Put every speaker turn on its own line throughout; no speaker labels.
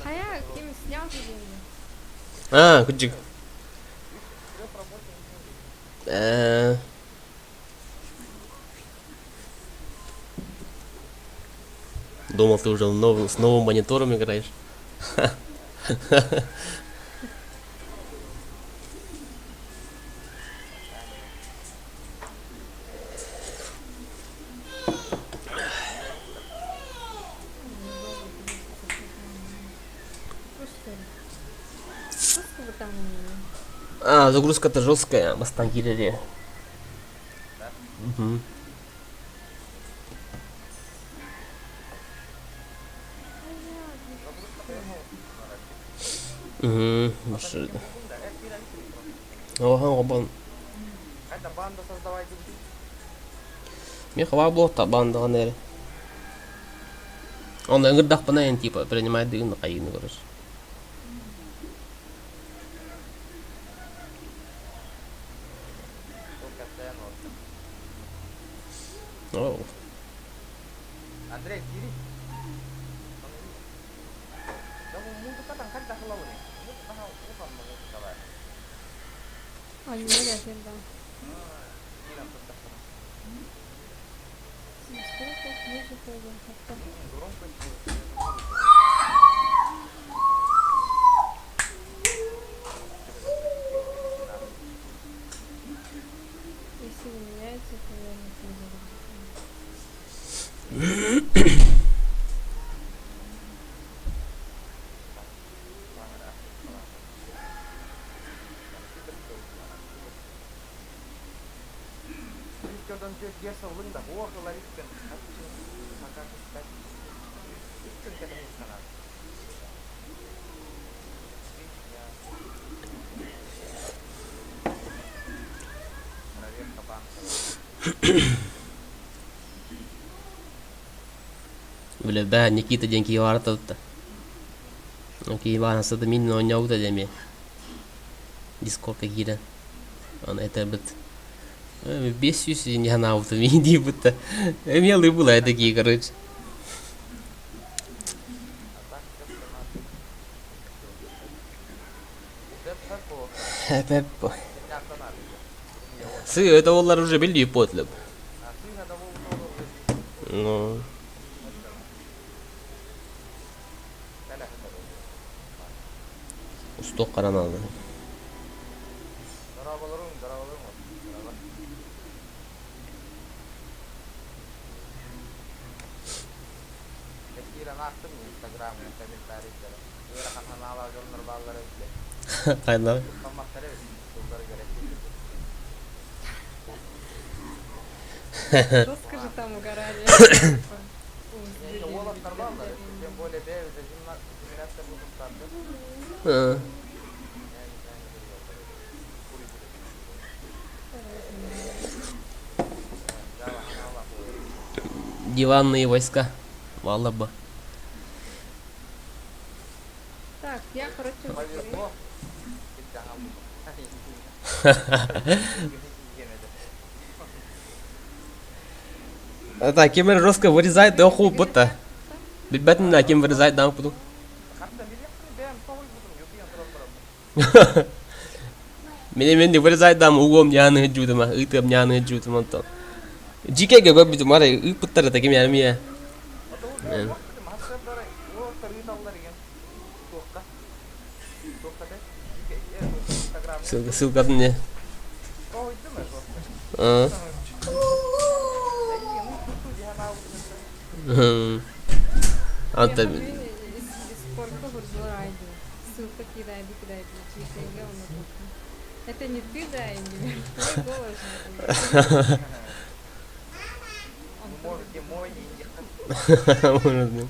Хайа, ким снял же деньги?
А, кырдьык. Э, Думал, ты уже с новым монитором играешь. А, загрузка-то жесткая, бастан киирэрэ. Угу. Угу, машина. Охан обон. Мин хабаа буолта бандаҕын эрэ. Онно ыҥырдахпына эн типа принимайдыгын хайыыны короче. Оу.
Если не меняется, то я не
Бля, да, Никита диэн киһи баара тутта. Киһи баара сыта мин оонньообута диэн Дискордка киирэн. Аны этэрбит 500 не ханаабытым дии будто. Мелый было это такие, короче. Пеппо. Сы, это олар уже билли потлеп. Ну. Устуох харанаалы. Хайдах?
Жестко же там угорали.
Диванные войска. Валаба.
Так, я, короче,
Так, ким эрэ жестко вырезает, да хуй будто. Билбэтин да ким вырезает да буду. Мени мен вырезает дам угом няны жудума, ыытыам няны жудум онтон. Жикеге көрбүтүм арай ыыппыттар это ким ярмия. Ссылка, ссылкатын не? А. Anta
Это не ты, да, и не твой голос же.
Может быть.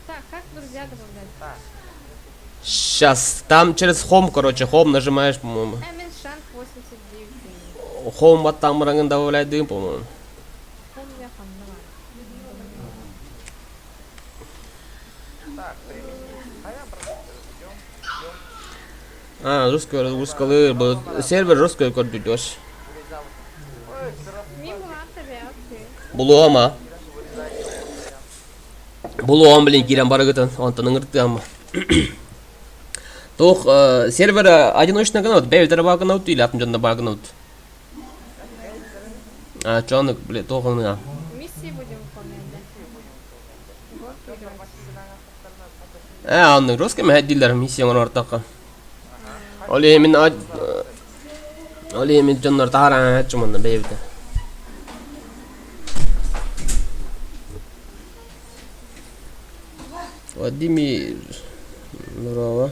Так, как друзья добавлять?
Сейчас, там через Home, короче, Home нажимаешь, по-моему.
Эмин Шанг 89 дней.
Home там рангын добавляет дым, по-моему.
Home я ханна бар.
Так, применить. А я просто ждем, ждем.
А, русский, русский, сервер русский көрдүдүс.
Вырезал. Ой,
Мин булаата бэйэҕит
Булуома. Булуом, блин, киирэн барыгытын, онтон ыҥыртыам. Туох сервер одиночный гынабыт, бэйбит эрэ баар гынабыт или атын дьонно баар гынабыт? А, чону, блин, туох ыныа.
Миссии будем выполнять, да? Горки играть.
Ээ, оннук русский мэһэйдииллэр миссия оҥорор ортоххо. Ол иһин мин ол иһин мин дьоннор таһараан манна бэйэбитэ. Владимир Здорово.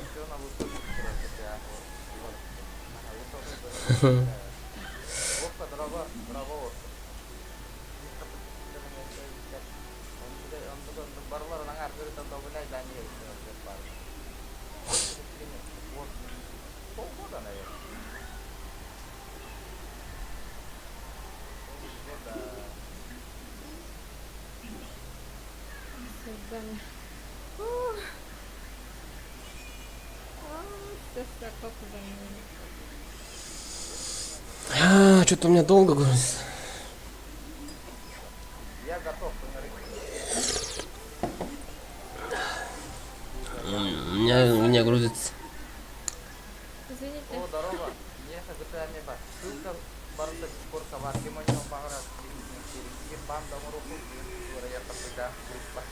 Полгода, наверное. Полгода.
Создание.
А, что-то у меня долго грузится.
Я готов
У меня грузится.
Извините.
О, здорово. Ссылка барыта Дискордка баар. Ким ойнуон баҕарар ким банда оҥоруохпут группа.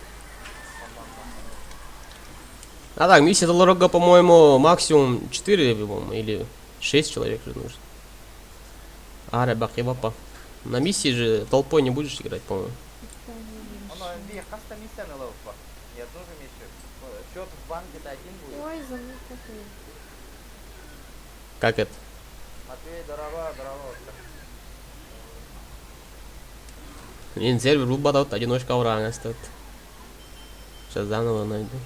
А так, миссия Долорога, по-моему, максимум 4, по-моему, или 6 человек же нужно. Аре, баки, бапа. На миссии же толпой не будешь играть, по-моему.
Оно MB хаста миссия на ловпа. Не одну же миссию. Счет в банке-то один будет.
Ой, звонок такой.
Как это?
Матвей, здорово, здорово.
Блин, сервер выбадал, одиночка ура, стоит. Сейчас заново найду.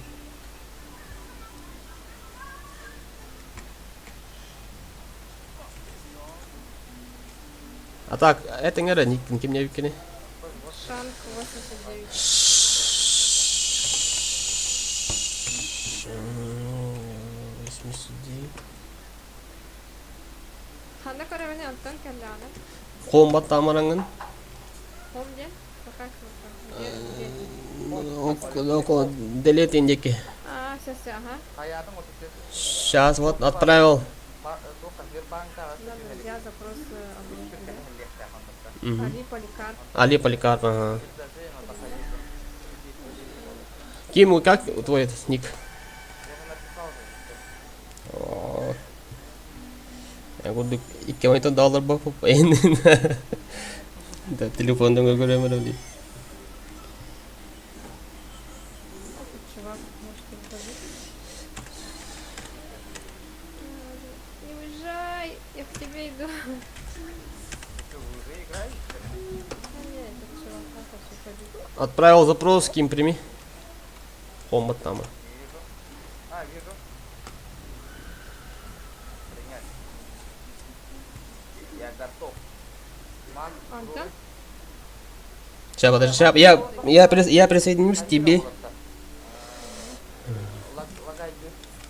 А так, это не никем не викини.
Шанг 89.
89.
Ханна көрөбүн онтон кэллэҕинэ.
Комбат тамараңын.
Home диэн? Какая кнопка? Где? Где?
Около делет индики.
А, сейчас, ага.
Сейчас вот отправил.
Да, я запрос
Угу.
Али Поликарп.
Али Поликарп, ага. Ким, как твой этот ник? О. Я буду икки доллар бапып Да, телефондан көрөмөр дии.
Этот чувак, может, не уходить. Не уезжай, я к тебе иду.
Что, вы уже играете?
А нет, этот чувак, он хочет уходить.
Отправил запрос, Ким, прими. Комбат там.
Вижу. А, вижу. Принять. Я готов. Ман,
Антон?
Сейчас, подожди, сейчас, я присоединюсь к тебе.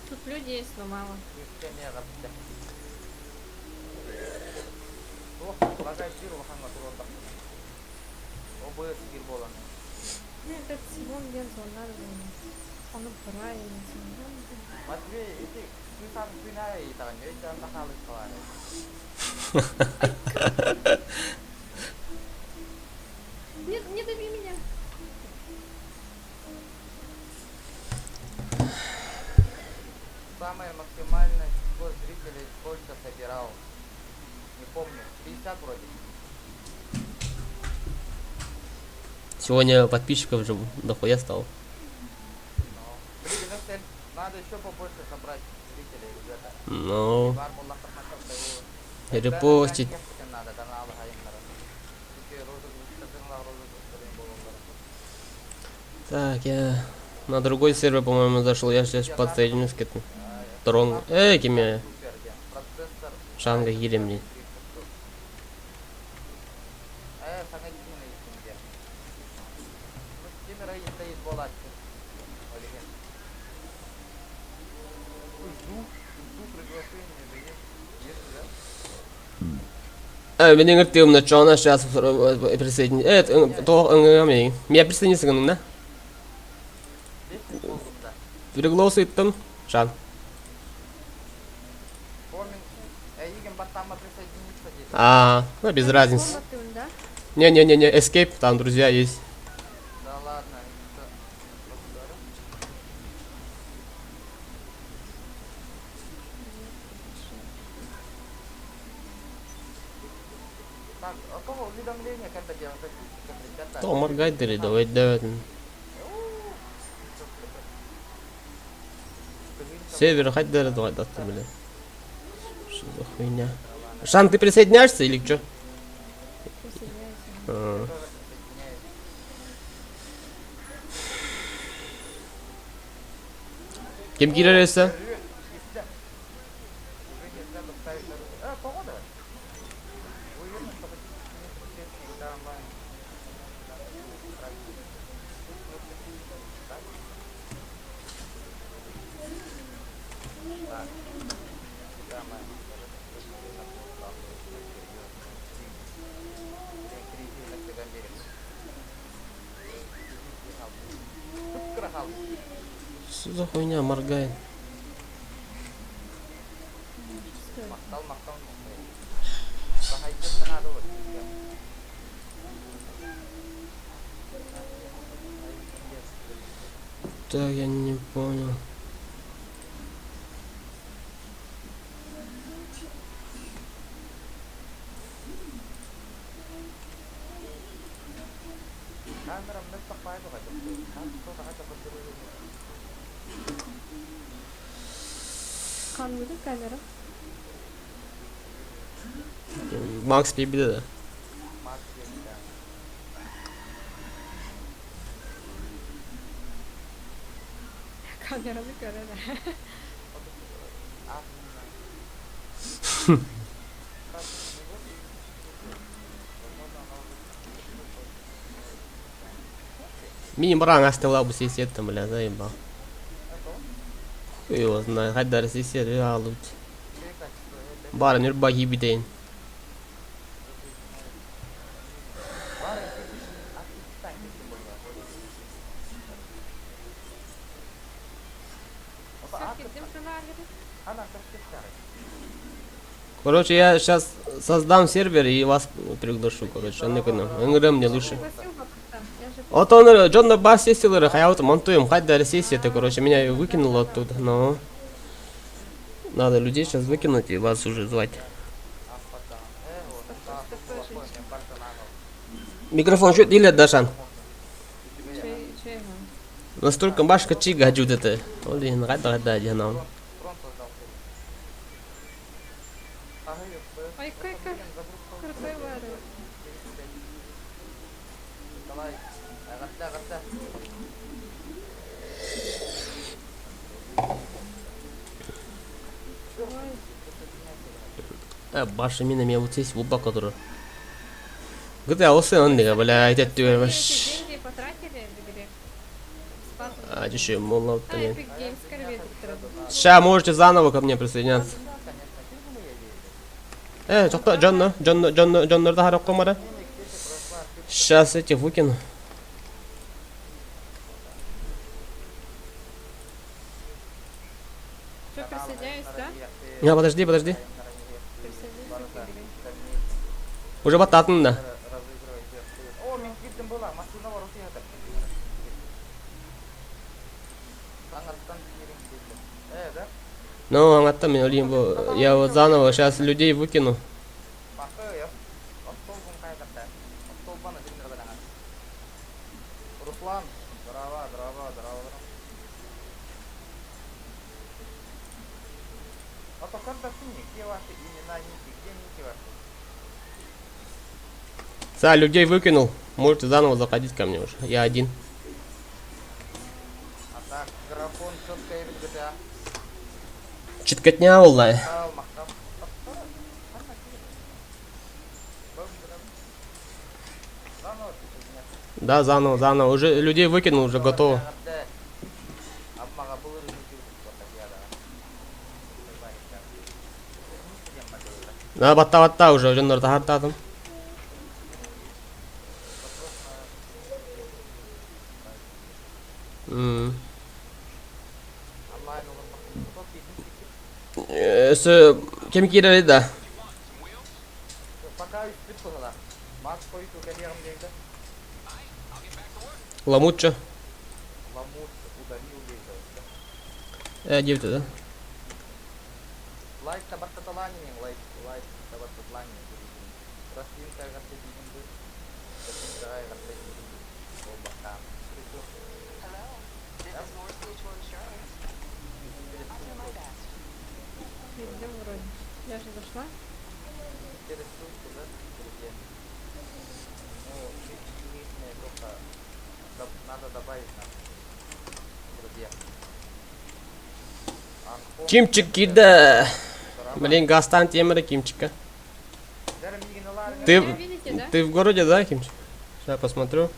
Тут люди есть, но мало. Ну, этот Симон диэн звонар Ону правильно Симон.
Матвей, иди, ты сам свинай, там, я тебя нахалый сказали.
Нет, не дави меня.
Самое максимальное число зрителей сколько собирал? Не помню. 50 вроде.
Сегодня подписчиков же дохуя стало.
Но. Блин, ну, цель, надо еще побольше собрать зрителей, ребята.
Ну,
Бар буллах тахматов,
репостить.
Надо, каналы хайыннары. Çünkü розыгрыш, розыгрыш болалар.
Так, я на другой сервер, по-моему, зашел. Я сейчас подсоединюсь к этому. Трон, кими Шанга кииреммин. Мин ыҥыртыым на чона сейчас присоедини... Тоҕо ыҥырам Меня присоединиться гынным да? Приглас ыыттым. Шан. А, ну без разницы. Не-не-не-не, Escape, там друзья есть.
Да ладно. Так, а кого уведомление когда делать? Ребята.
То моргайдери, давай давай. Север хайдары давай датты, бля. Что за хуйня? Шан, ты присоединяешься или что?
Присоединяюсь.
А. Ким киирэрээсэ? Что за хуйня моргает? Так, я не понял.
Ханныгын камера?
Макс бибиде да.
Камераны көрөр
Мини бараң астыла бу сессия бля, заебал. Хуй его знает, хайдар сессия алып. Бары нүрба кийбитейин. Короче, я сейчас создам сервер и вас приглашу, короче. Ыҥырым мне лучше. Вот он, Джон бас сессиялары, хаябыт монтуем, хайдар сессия, это, короче, меня выкинуло оттуда, но... Надо людей сейчас выкинуть и вас уже звать. Микрофон что или Дашан? Настолько башка чига это. Блин, рада рада нам.
Ой, какой крутой вары.
Баша мина меня вот здесь в который. GTA olsun он бля, этот
Эти деньги потратили в игре?
А, еще молот Сейчас можете заново ко мне присоединяться. Э, Джон, Джон, Джон, Джон, Джон, Сейчас этих выкину.
Что, присоединяюсь, да?
Не, подожди, подожди. Уже бататын да. Ну, аңаттам мен я вот заново сейчас людей выкину.
Руслан, здорово, здорово, здорово. А то как где ваши имена, ники, где ники ваши?
Са, людей выкинул. Можете заново заходить ко мне уже. Я один.
А так, графон четко GTA.
Читкатня буолла.
Махтал, махтал. Заново присоединяться.
Да, заново, заново. Уже людей выкинул, уже готово. Да, батта батта уже, дьоннор таһаартаатым. М. Өссө ким киирэрий да? Ламуччо. Диэбитэ да?
Где вроде? Я же зашла.
Через ссылку, да? Где? Ну, лишнее только надо добавить нам, друзья.
Кимчик киирдэ. Блин, газтаан тиэмэрэ Кимчикка. Ты,
Вы меня видите, да?
ты в городе, да, Кимчик? Сейчас посмотрю.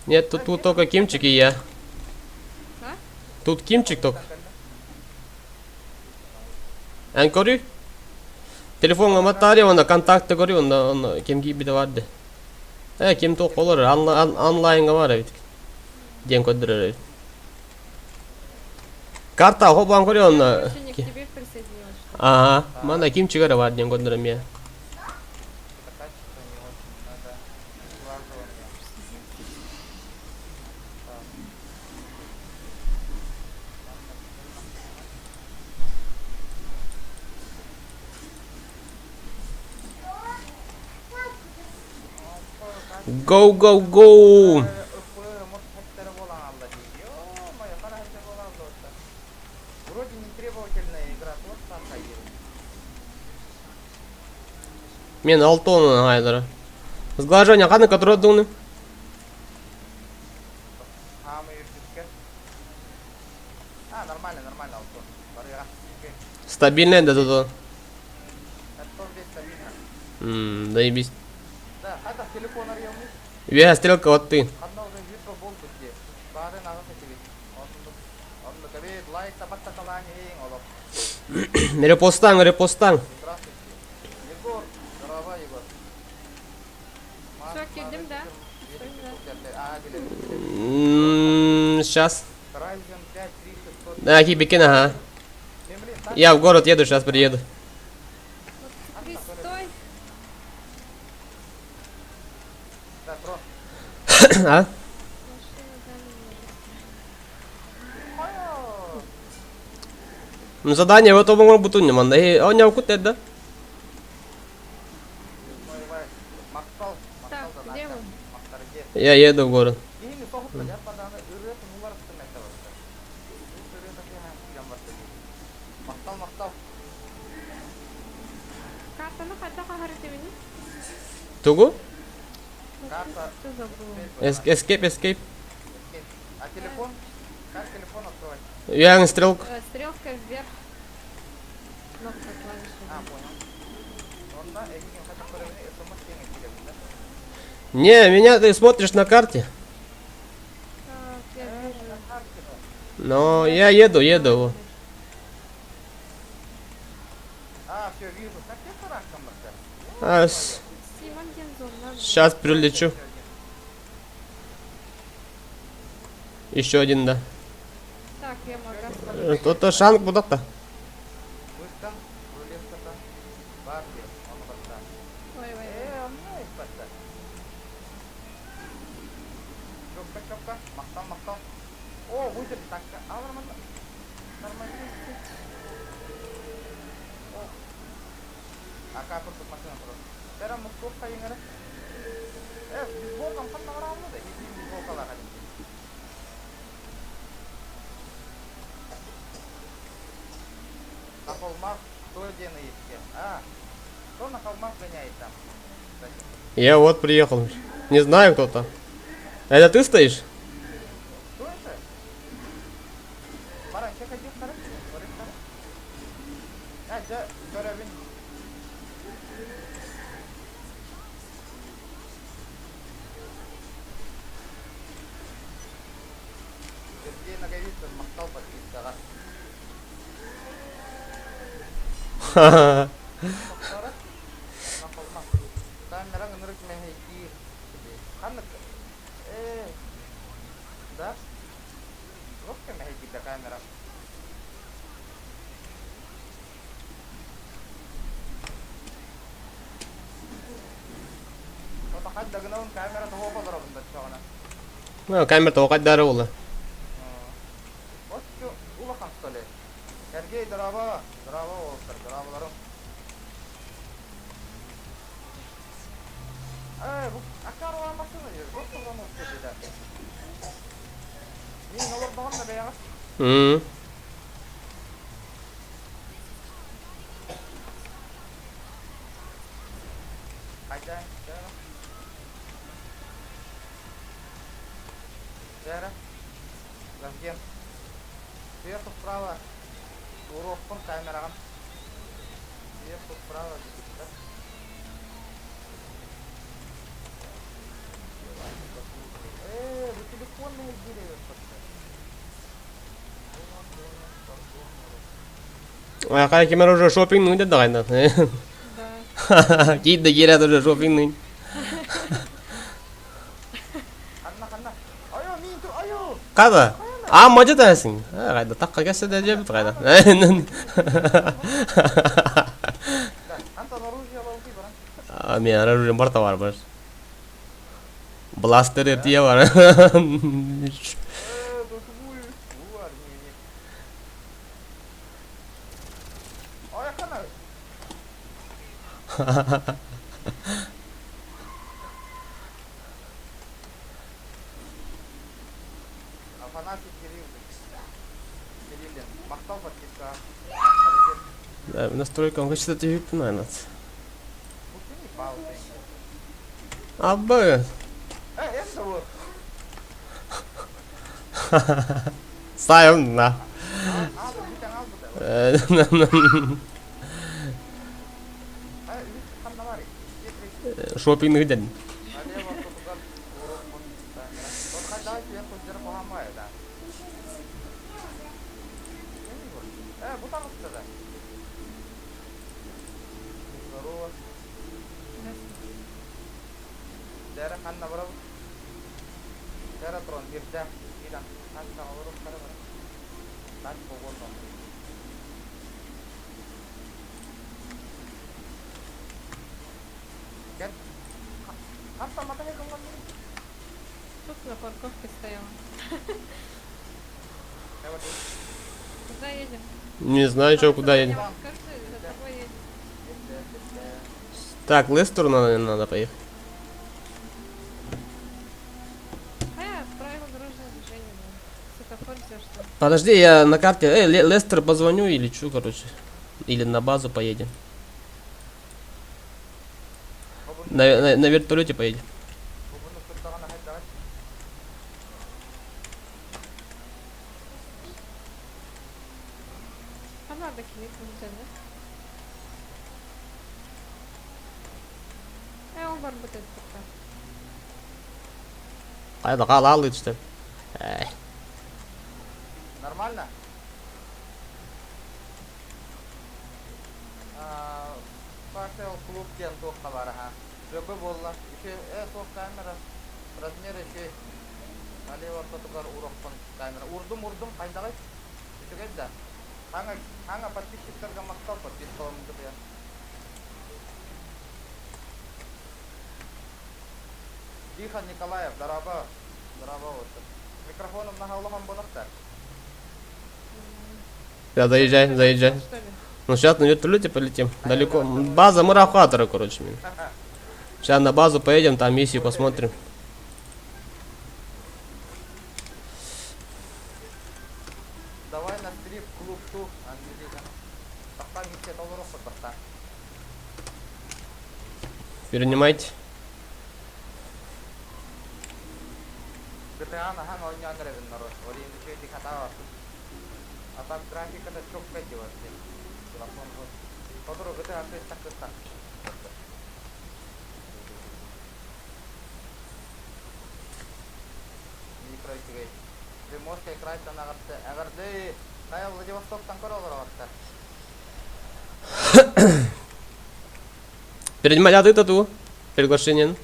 Нет, тут только Кимчик и я.
А?
Тут Кимчик только. Эн көрүүй. Телефоҥҥа матаарыйа уонна контакты көрүүй уонна онно ким киирбитэ баар дии. Ээ ким туох олорор онлайҥҥа баар эбит диэн көрдөрөр эбит. Карта холбоон көрүө
Я,
онно
короче, не к тебе присоединилась, что ли?
Ага, манна кимчик эрэ баар диэн көрдөрөр эмиэ.
Качество не очень, надо сглаживание. Так.
Go go go!
Вроде не требовательная игра, вот
Мен алты онун аайдара. Сглаживание ханна которое дуны?
А, нормально, нормально,
Стабильная да зато. Ммм, заебись. Вега стрелка вот ты. Репостаң, репостаң.
Здравствуйте. Егор, здорово, Егор.
Все, киирдим, да?
Сейчас. Да, киирбиккин, ага. Я в город еду, сейчас приеду.
Вот ты стой.
А?
Машина дали
Ну задание в этом могут не манда. Он не да?
Так, где вы?
Я еду в город.
Картаны хайдах аһар этибиний?
Тугу?
Карта.
Что забыла?
Escape, escape.
А телефон? Как телефон открывать?
Я стрелка.
Стрелка вверх. Кнопка клавиша.
А, понял. Онно эйигин хата көрөбүн смс диэн киирэбин да?
Не, меня ты смотришь на карте.
Так, я вижу.
Но я еду, еду.
А, все, вижу. Как я тарахтам
А,
Симон Гензон, надо.
сейчас прилечу. Еще один, да.
Так, я могу.
Тут шанг будак-то.
Быстан, рулетката, Барби, он бастан.
Ой, ой,
Э, онно испатта. Чопка, чопка, махтал, махтал. О, выдер, так, а нормально. Нормально. О. А как тут машина просто? Тера мускулка иңere. Э, бейсболкам ханна барамы да, хитин бейсболкалар хадим. На холмах кто делает? А, кто на холмах гоняет там? Кстати.
Я вот приехал. Не знаю кто там. Это ты стоишь?
Кто это? Баран, чекай. Сергей Наговицын, махтал подпискаҕа. Камераҥ ынырык мэһэйдиир. Ханнык ээ да туох мэһэйдиир камера. Хат да гынабын камера тоҕо олоробун баччаҕына.
Ну, камера тоҕо хайдары буолла.
Оччо улахан столе. Сергей, здорово. Здорово, уолаттар, здороволарым. Э, бу аккар машина дии. Вот турган да. Мин олордоҕум да бэйэҕэ. Хайда, Дьэ, Газген. Сверху справа. Уруокпун камераҕын. Сверху справа да? Э, бу телефон
А кимер уже шопинг ну да.
Да.
Киит да киирээт уже шопинг.
Ханна, ханна. Айо, мин ту, айо.
Када? А, мажа тасың. А, кайда такка кессе да жебит кайда.
Да, Антон оружие алды баран.
А, мен оружие бар товар бар. Бластер тие бар.
Э, тут буй. Буар, не, не. Ой, ханна. Афанасий Кириллин. Кириллин. Махтал подписка.
Да, настройка, он хочет это наверное.
Бу пауза.
Абба.
Э, это вот.
Сайым на.
Алды, бүтән алды да. Э, ханна бар.
Шопинг ден.
Налево тутугар урок камера. Вот хайда сверху сверху хамай, да. Э, бу там да. Здорово. Дәрі ханна барабы. Дәрі трон бирде. Иран. Ханна олору кара бар. Так болгон. Кел. Ханта матага кылган.
Тут на парковке стояла. Куда едем?
Не знаю, что, куда едем.
Скажи, за тобой едем.
Так, Лестеру надо поехать.
А, правила дорожного движения, да. Светофор все что.
Подожди, я на карте. Эй, Лестер позвоню или чё, короче. Или на базу поедем. На вертолете поедем.
А надо кликнуть, да? Э, ол бар бит пока.
Кайда кал ал işte. Эй.
Нормально? Пашел клуб диэн туохха бар аха. Жөбө болла. Еще суох камера. Размер еще. Налево тотугар урокпун камера. Урдум урдум кайдагай. Үчүгэй да. Хаңа хаңа подписчиктерге мактал подпискаламды бия. Тихон Николаев, дороба. Дороба вот. Микрофоном на улахан болақтар.
Да, заезжай, заезжай. Ну сейчас на вертолете полетим. Далеко. База Мурахатора, короче. Сейчас на базу поедем, там миссию посмотрим.
Давай на стрип клуб ту, Анжелика. Тахта миссия толорохот тахта.
Перенимайте.
GTA нахан ойнаан эребин народ. Орин үчүгэй хатаа. А так графиката чокка вообще. Телефон вот. Тодору GTA 6 такыста. Микро үчүгэй. Приморский крайтан эҕэрдэ. Эҕэрдэ! Хайа Владивостоктан көрө олороҕуттар.
Принимать ты тату приглашение.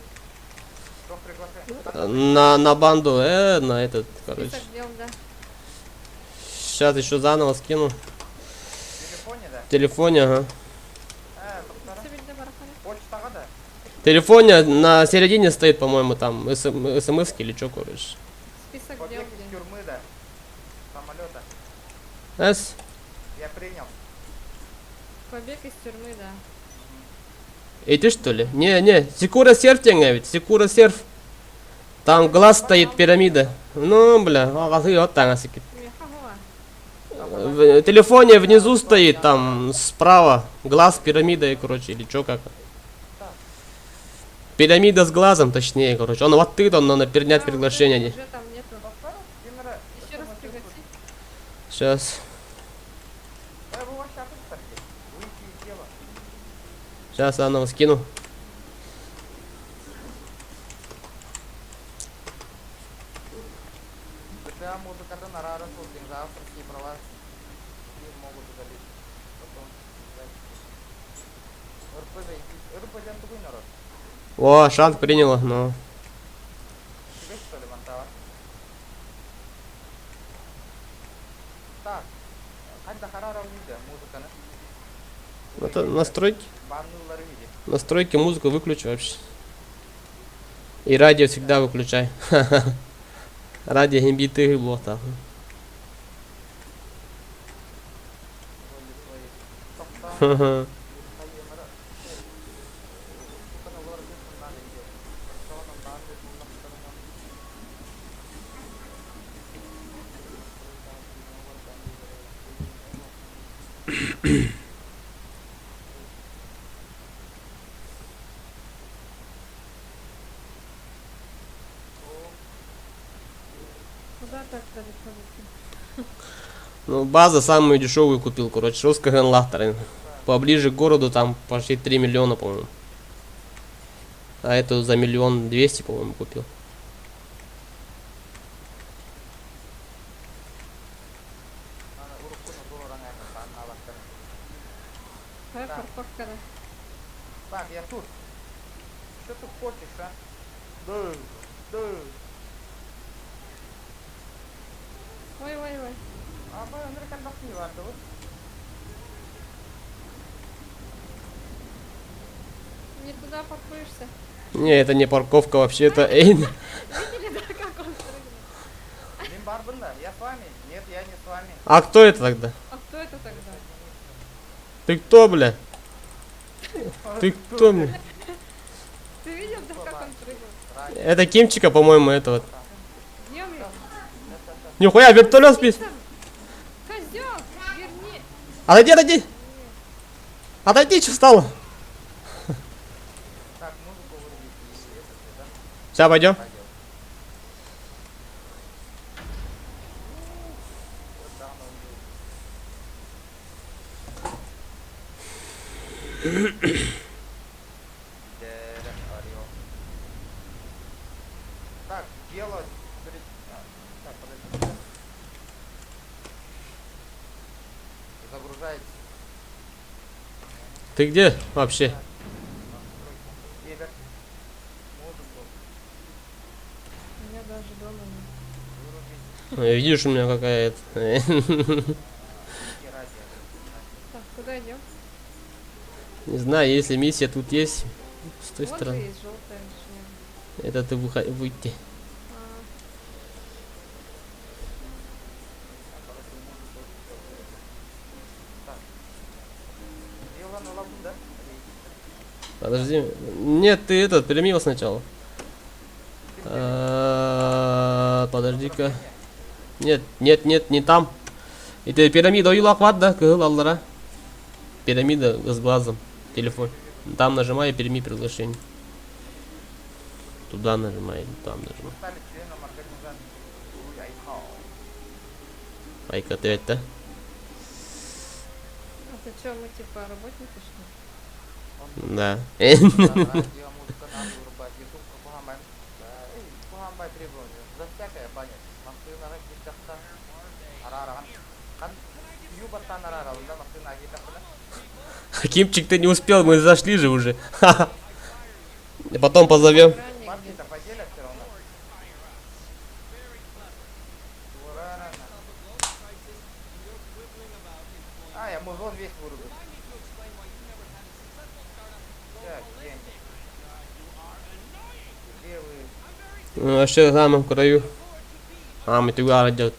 Что приглашение?
На банду, на этот, короче.
Список дел, да.
Сейчас еще заново скину.
В телефоне, да?
В телефоне, ага.
Доктора.
Сибирде барахана.
Почтаҕа да?
В телефоне на середине стоит, по-моему, там смс или что, короче.
Список дел,
Побег из
где?
тюрьмы, да? Самолета.
С.
Я принял.
Побег из тюрьмы, да.
Эй, ты что ли? Не, не, Секура серф ведь, Секура серф. Там глаз стоит, пирамида. Ну, бля, ага, вот там, асики.
Меха гоа.
В телефоне внизу стоит, там справа, глаз пирамида, и, короче, или чё как. Пирамида с глазом, точнее, короче. Он вот ты, он надо принять
А, уже-
приглашение.
Уже там нету.
Доктора, Кимера.
Еще раз пригласи.
Сейчас,
Да, вы вообще охуеть, Выйти из дела.
сейчас заново скину.
GTA музыката на рара сылдың за авторские права и могут удалить. Потом взять. РП зайти. РП ден тугуй народ.
О, шанс приняла, но.
Тебе что ли монтава? Так. Қайда харара видео музыканы.
Это настройки.
Баннулары видео.
Настройки музыку выключи вообще. И радио всегда выключай. Радио биты было там.
Роли свои. Тоқта. Хайемара. Музыканы олар бесін надо видео. Барселона надо
Куда так далеко идти?
Ну, база самую дешевую купил, короче, русская Лахтарин. Поближе к городу там почти 3 миллиона, по-моему. А эту за 1 200 000, по-моему, купил.
Ана уруккуну туруоран аалаттан.
Какая
Да.
парковка, да?
Так, я тут. Что ты хочешь, а? Да, да.
Ой, ой, ой.
А мы американ не варто.
Не туда паркуешься.
Не, это не парковка вообще, это Эйн.
Видели, да, как он прыгнул?
Мин баарбын да, я с вами. Нет, я не с вами.
А кто это тогда?
А кто это тогда?
Ты кто, бля? Ты кто, бля?
Ты видел, да, как он прыгнул?
Это Кимчика, по-моему, это вот.
Где он?
Нихуя, вертолет спит.
Козел, верни.
Отойди, отойди! Отойди, что встало?
Так, музыку вырубить и этот, да?
Сейчас пойдем.
Пойдем. Вот да, он был. Дерек орел. Так, дело... Так, подожди. Загружается.
Ты где вообще?
Настройки. Игорь. Музыку
Меня даже дома нет.
вырубить.
Ну, Видишь, у меня какая это.
И радио.
Так, куда идем?
Не знаю, если миссия тут есть, с той
Вот же
стороны.
есть желтая шляпа.
Это ты выйти.
А,
А, короче, музыку всё вырубить. Так. Дело на лабу, да?
Подожди. Нет, ты этот, прими его сначала. Подожди-ка. Нет, нет, нет, не там. Это пирамида охват, да? Кыһыл аллара. Пирамида с глазом. Телефон. Там нажимай и прими приглашение. Туда нажимай, там нажимай.
Стали членом организации. Уй, айхао.
Айка, ты да?
это что, мы типа работники, что ли?
Он
Да.
Да, радио, музыка надо вырубать. Ютуб кухаман. Эй, кухаман. Улахан бай требование. За всякое банят. Массыынаҕа киирдэххэ араараҕын. Хан ю баттаан араарабын да массыына киирдэхпинэ.
Кимчик, ты не успел, мы зашли же уже. Потом позовем.
Охранник где?
Бабки-то поделят все равно. Ура. А, я музон весь вырубил. Так, деньги. Где вы?
Ну, вообще в самом краю. А, мы туда идет.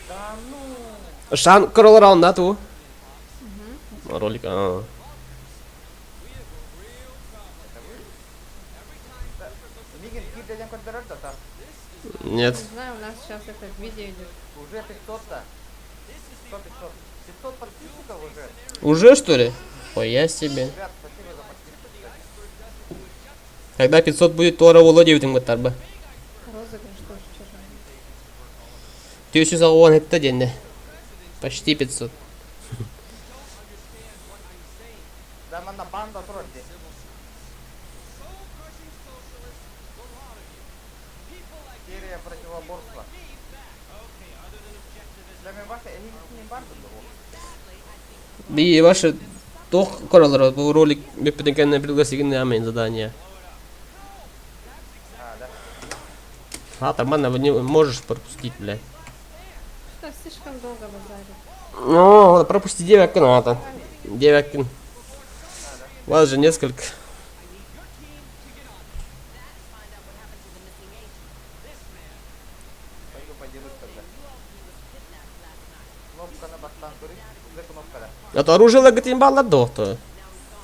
Да ну!
Шан кролл да, ту? Ролик, а.
Это вы? Да. Мигин, киирдэ диэн көрдөрөр да та.
Нет.
Не знаю, у нас сейчас это видео идет.
Уже 500-то. 100 500. 500 подписчиков уже.
Уже, что ли? Хуя себе.
Ребят, спасибо за подписку, кстати.
Когда 500 будет, то Володя бы.
Розыгрыш тоже вчера.
Ты еще за это день, да? Почти 500.
Да, манна банда турар дии. Серия противоборства. Для меня ваша не банда был.
И ваши тох короллар бу ролик бүппүтүн пригласигин амин задание.
А, да.
А, нормально, не можешь пропустить, блядь.
Что слишком долго базарит.
Ну, пропусти девятку надо. Девятку. Вас же несколько.
Пойду поделюсь тогда. Кнопка на бастан тури. Где кнопка, да?
А то оружие лаготин балла то.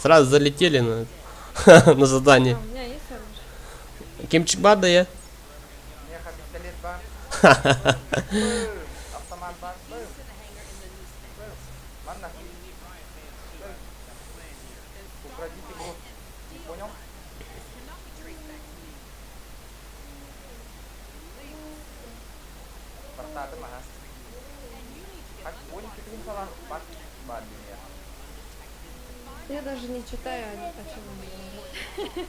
Сразу залетели на, на задание.
А, у меня есть оружие?
Кимчик бада я.
Меха пистолет бар. Автомат бар. Бым. Ладно. Бым. Украдите груз. Не понял? Бартадым, ага. Как понял, ты бар бар меня.
Я даже не читаю, о чем он говорит.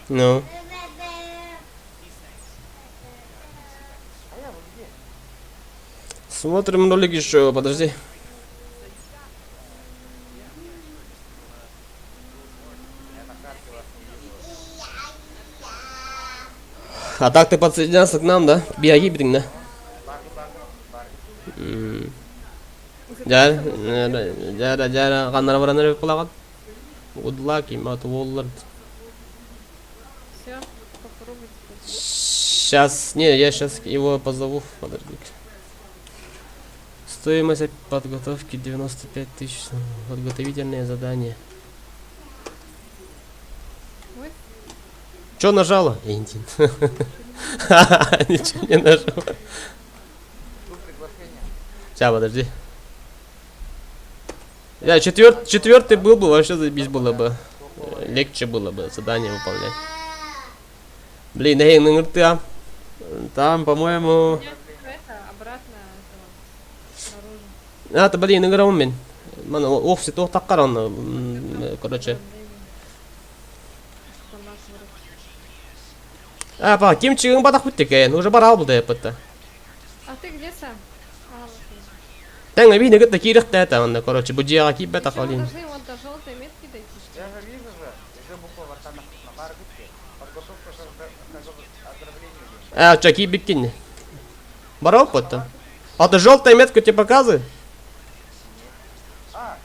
Ну.
А я вот где?
Смотрим ролик еще, подожди.
Я на карте вас не вижу.
А так ты подсоединялся к нам, да? Биаги да?
Бар, бар, бар.
Дьэ, дьэ, дьэ, ханна баран буоллаҕын. Good luck, им от Воллард.
Все, попробуй теперь.
Сейчас, не, я сейчас его позову. Подожди. Стоимость подготовки 95 тысяч. Подготовительное задание.
Ой.
Чё нажала? Энтин. Ничего не нажала.
Жду приглашения.
Сейчас, подожди. Я четвертый был бы, вообще заебись было бы. Легче было бы задание выполнять. Блин, эй, ну ты, а. Там, по-моему...
У меня это обратно этого, наружу.
А, это, блин, игра мен. Мана офси тоқ таққар оны, короче.
Автомат в руки.
А, па, кимчигин батақ бүттек, уже бар албы деп бітті.
А ты где сам? А, вот вижу.
Тәңі бейні күтті кирік тәті, онда, короче, бұ жиға киіп бәт
Чё, мы
ақалин.
должны вот до желтой метки дойти, что
Я
ли?
же вижу же, уже буква вот там на бар где. Подготовка к ограблению.
А, чё, киіп біткен Бар алып бітті. А ты желтая метка тебе показывает?
А,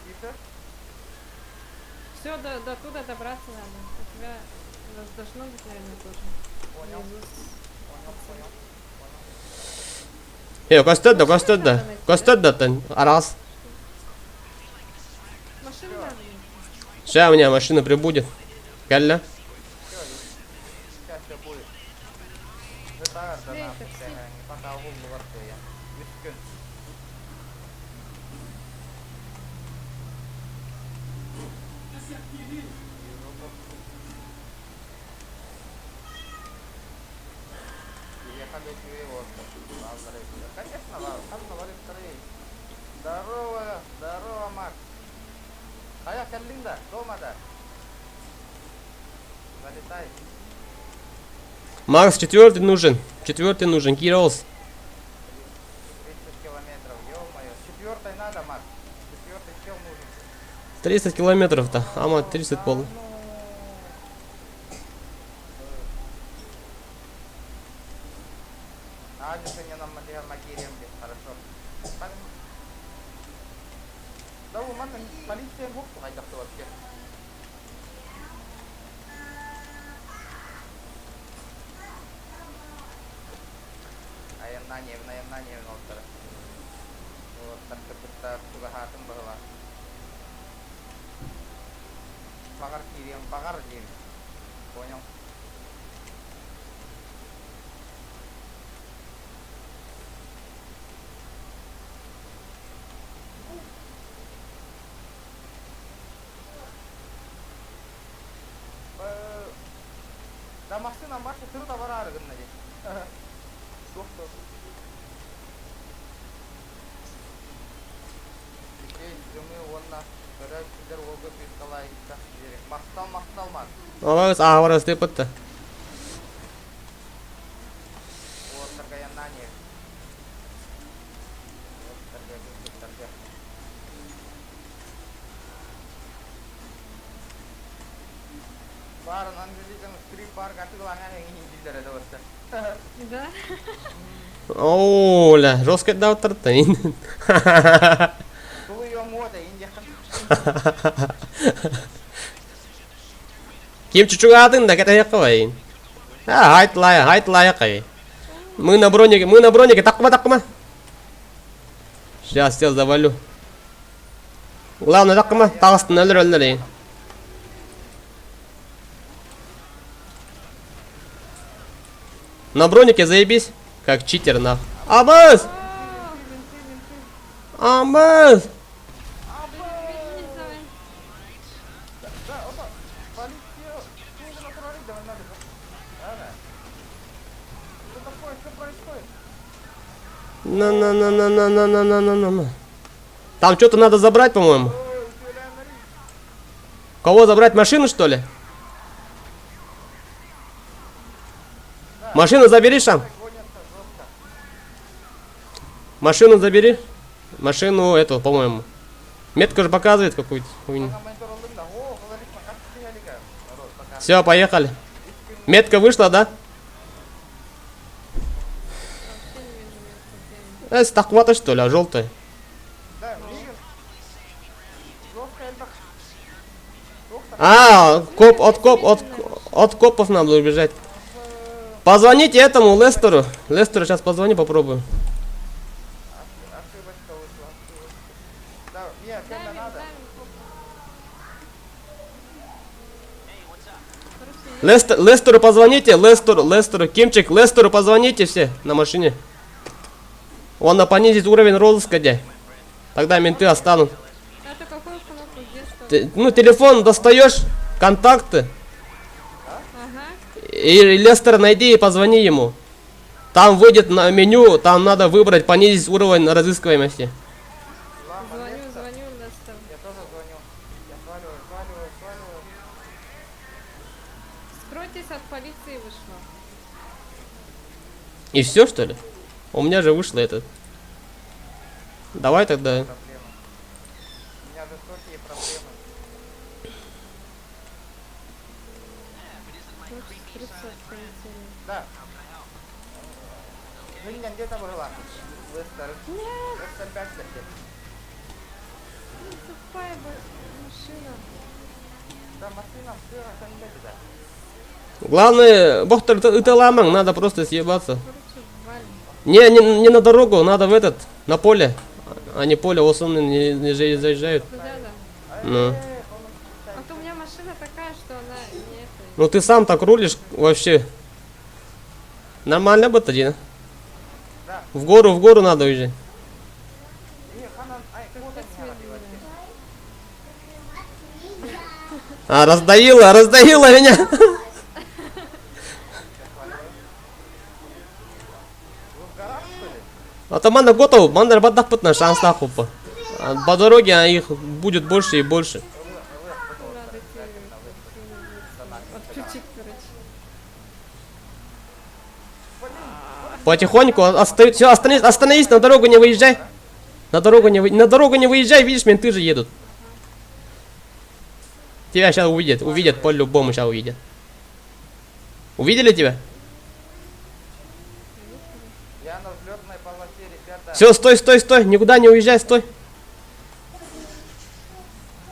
тише.
Все, до туда добраться надо. У тебя должно быть, наверное, тоже.
Понял,
Внизу
понял, понял.
Е, көстөдді, көстөдді. Көстөдді тін, раз.
Машину надо найти.
Сейчас у меня машина прибудет. Кәллә.
Все, сейчас все будет. Это да
Эй,
на,
такси.
пока угол я. Үскін. Ехали Конечно, там вторые. Здорово, здорово, Макс. А я кэллиҥ да, дома да. Залетай.
Макс, четвертый нужен. Четвертый нужен, Кириллс.
30 километров, ё-моё. Четвертой надо, Макс. Четвертый чел нужен.
30 километров-то. Ама 30
Да
пол.
ну. А, не нам Магиремби, хорошо. Да, у меня полиция мог вообще. Айаннаан иһэбин, айаннаан иһэбин уолаттары. Уолаттар кыргыттар чугаһаатым быһыылаах. Баҕар киириэм, баҕар диэбит. Понял. Да массыынам барса тырыта бараары гынна дии. Суох дуо? Үчүгэй дьымыы уонна көрөөччүлэр уолга күүскэ диэри. Махтал, махтал, Марк.
Алабыз аабарас тыппытта.
Уолаттарга айаннаан иһэр. Уолаттарга, кыргыттарга. Баарын Анжеликаны стрип-парк атыылаһан эҥин дииллэрэ да барса.
Да?
Оля, жестко даптарта.
Тулуйуом уота иин диэххин.
Ким чучугаатын да кэтэһиэххэ бай. А, хайт лая, хайт лая кай. Мы на бронике, мы на бронике, такма, такма. Сейчас я завалю. Главное, такма, таҕыстын өлөр өллөр На бронике заебись, как читер на. Абыз! Абыз!
Бегите давай.
Да, опа, полиция, Что такое, что происходит?
На на на на на на на на на на на. Там что-то надо забрать, по-моему. Кого забрать? Машину, что ли? Машину забери сам. Машину забери. Машину эту, по-моему. Метка же показывает какую-то хуйню. Все, поехали. Метка вышла, да?
Вообще не вижу метку. Где они?
Э, что ли, а желтая? А, коп, от коп, от, от копов надо убежать. Позвоните этому Лестеру. Лестеру сейчас позвони, попробую.
Ошибочка вышла, ошибочка. Да, не, чем
Давим,
надо.
давим копа. Короче,
Лестер, Лестеру позвоните, Лестеру, Лестеру, Кимчик, Лестеру позвоните все на машине. Он на понизит уровень розыска, где. Тогда менты останут.
Это какую кнопку? Где что?
Ты, ну, телефон достаешь, контакты.
Ага.
И Лестера найди и позвони ему. Там выйдет на меню, там надо выбрать понизить уровень разыскиваемости.
Лама,
Звоню,
Лестер.
звоню Лестеру.
Я тоже звоню. Я сваливаю, сваливаю, сваливаю.
Скройтесь от полиции вышло.
И все, что ли? У меня же вышло этот. Давай тогда.
Проблемы. У меня жестокие проблемы.
Короче, скрыться от полиции.
Да. Жизнь где-то была. Лестер.
Нет,
Лестер 5 лет.
тупая машина.
Да, машина все, да.
Главное, бохтар ыталамang, надо просто съебаться.
Короче, валим.
Не, не, не на дорогу, надо в этот, на поле. А не поле, осоны не, не заезжают.
Куда да?
Ну.
А то у меня машина такая, что она не это.
Ну ты сам так рулишь вообще. Нормально бы тогда.
Да.
В гору, в гору надо уезжать.
Капец медленная.
А, раздаила, раздаила меня.
Вы в горах, что ли?
А то манда готов, манда бадах шанс нахуй. По дороге а их будет больше и больше.
Надо эти отключить, короче.
Потихоньку отстают. Все, остановись, остановись, на дорогу не выезжай. На дорогу не выезжай, видишь, менты же едут. Тебя сейчас увидят, увидят, по-любому сейчас увидят. Увидели тебя?
Я на взлетной полосе, ребята.
Все, стой, стой, стой, никуда не уезжай, стой.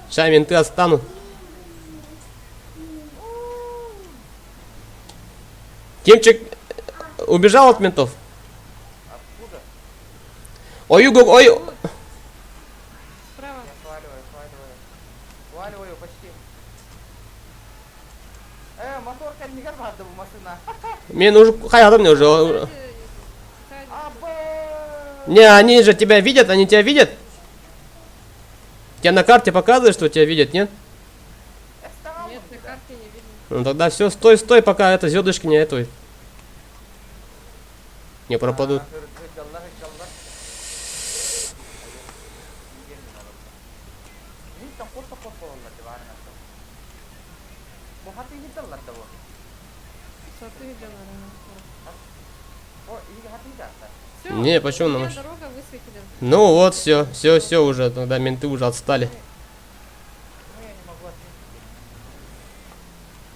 Сейчас менты отстанут. Кимчик убежал от ментов?
Откуда?
Ой, Юго, ой.
Справа.
Я сваливаю, сваливаю. Сваливаю почти. Моторка не горбатая машина.
Мне нужен... Хай, мне уже.
Сзади, сзади.
Абэ!
Не, они же тебя видят, они тебя видят. Тебя на карте показывает, что тебя видят, нет?
Нет, на карте не видно.
Ну тогда все, стой, стой, пока это звездочки не этого. Не пропадут.
Что ты видела? Все,
Не, почему
у
на
меня
маш-
дорога высветили.
Ну вот, все, все, все уже, тогда менты уже отстали.
Ну я не могу отметить.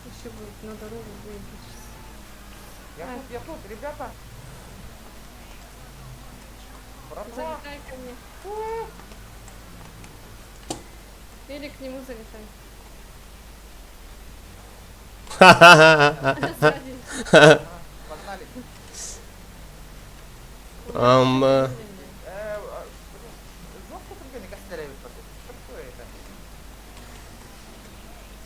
Еще будет на дорогу выехать сейчас.
Я тут, ребята. Братва.
Залетай ко мне. Или к нему залетай.
Ха-ха-ха.
Сзади.
Погнали. Жестко только не костеряют, что такое это?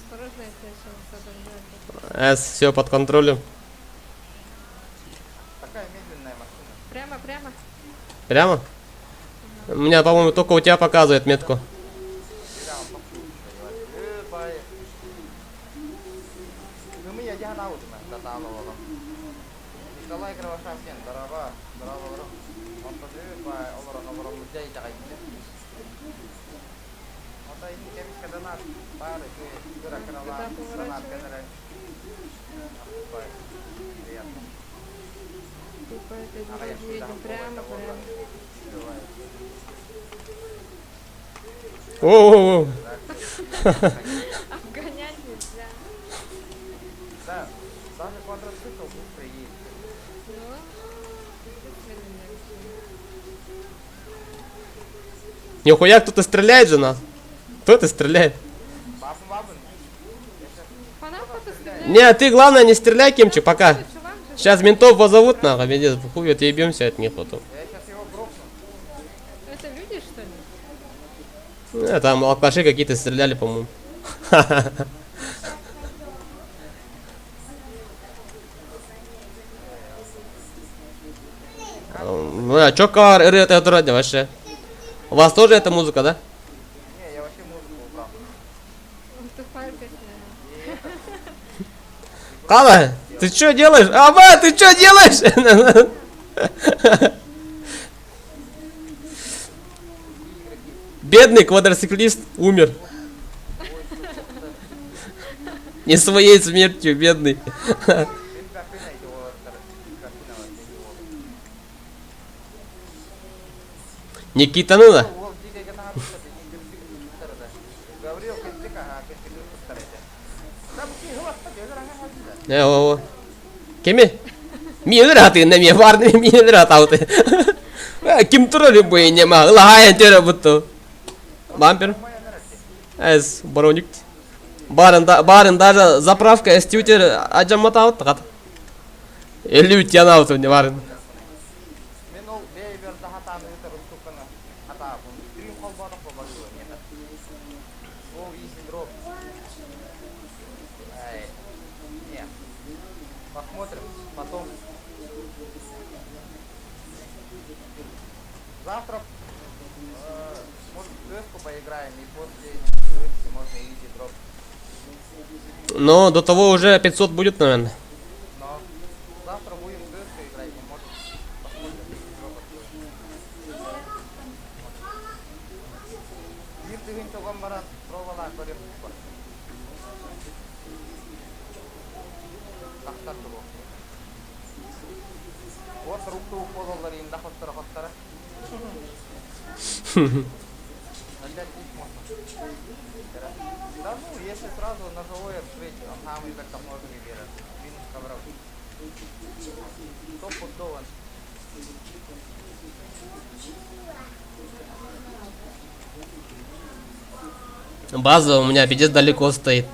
Осторожно, я тебя сейчас задолжаю.
С, все под контролем.
Такая медленная машина.
Прямо, прямо.
Прямо? У меня, по-моему, только у тебя показывает метку.
Николай Кривошапкин, здорово, здорово, Он
Куда поворачивай?
Приятно.
И по этой дороге едем прямо, прямо.
О-о-о.
Обгонять нельзя.
Да, даже квадроцикл быстро едет.
Ну, пиздец медленная машина.
Нихуя кто-то стреляет же нас. Кто-то стреляет. Не, ты главное не стреляй, Кимчик, пока. Сейчас ментов позовут, нахуй, пиздец, хуй отъебемся от них потом.
Я сейчас его грохну.
Это люди, что ли?
Там алкаши какие-то стреляли, по-моему. Ну, а чё кар это вообще? У вас тоже эта музыка, да?
Не, я вообще музыку убрал.
Тупая песня.
Кала, ты что делаешь? Аба, ты что делаешь? Бедный квадроциклист умер. Не своей смертью, бедный. Никита ну да? О, Кеми? Мин раты на мне варны мин рата. Ким тура любой нема. Лагая тера будто. Бампер. Эс броник. Барын да барын даже заправка эстютер аджамата тагат. Элүү тяна не барын.
Ай, не. Посмотрим потом. Завтра, может, в cs поиграем, и после рыбки можно и easy drop.
Но до того уже 500 будет, наверное.
Но завтра будем в cs играть, и может посмотрим, easy drop откроем. Биир тыһыынча уган баран пробалаан көрүөх бар. Тахсар туруох. Вот руктуук буолаллар инда хотторо хоттора. Опять путь можно. Да ну, если сразу ножевой открыть, он самый так там можно выбирать. Минус ковров. Топ поддован.
База у меня пиздец далеко стоит.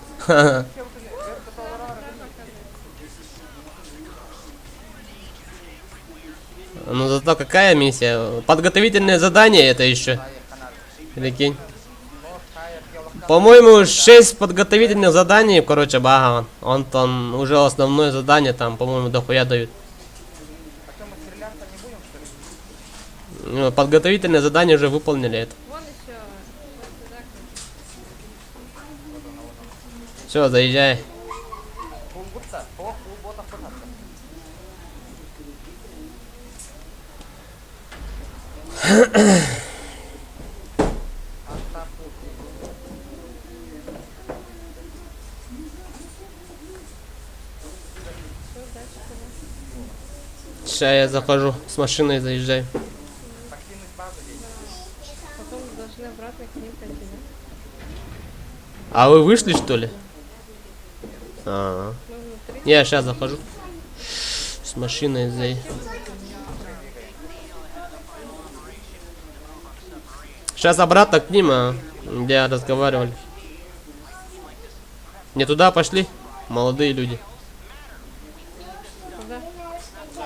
Ну зато какая миссия? Подготовительное задание это еще. Прикинь. По-моему, 6 подготовительных заданий, короче, багован. Он там уже основное задание там, по-моему, дохуя дают.
А что, мы стреляться не будем, что ли?
Ну, подготовительное задание уже выполнили это.
Вон еще. Вот сюда, короче.
Вот оно, вот оно.
Все, заезжай.
Кулгутта, о, кулбота фырхатта.
Все, дальше куда?
Сейчас я захожу, с машиной заезжаю.
Покинуть базу здесь.
Потом должны обратно к ним пойти, да?
А вы вышли, что ли? А,
Мы внутри.
Не, я сейчас захожу. С машиной заезжаю. Сейчас обратно к ним, а, где разговаривали. Не туда пошли, молодые люди.
Куда?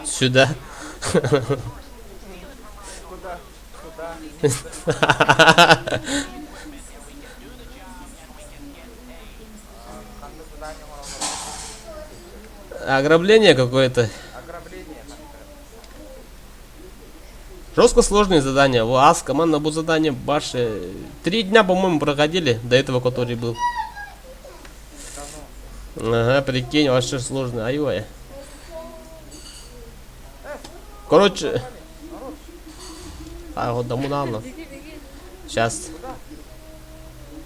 Сюда.
Куда? Куда? Ханды задание можно
Ограбление какое-то.
Ограбление.
Жестко сложные задания. Во, АС, команда бу задание, баши. 3 дня, по-моему, проходили до этого, который был.
Да ну.
Ага, прикинь, вообще сложно. Ай-ой. Короче. А, вот тому надо.
Беги, беги.
Сейчас.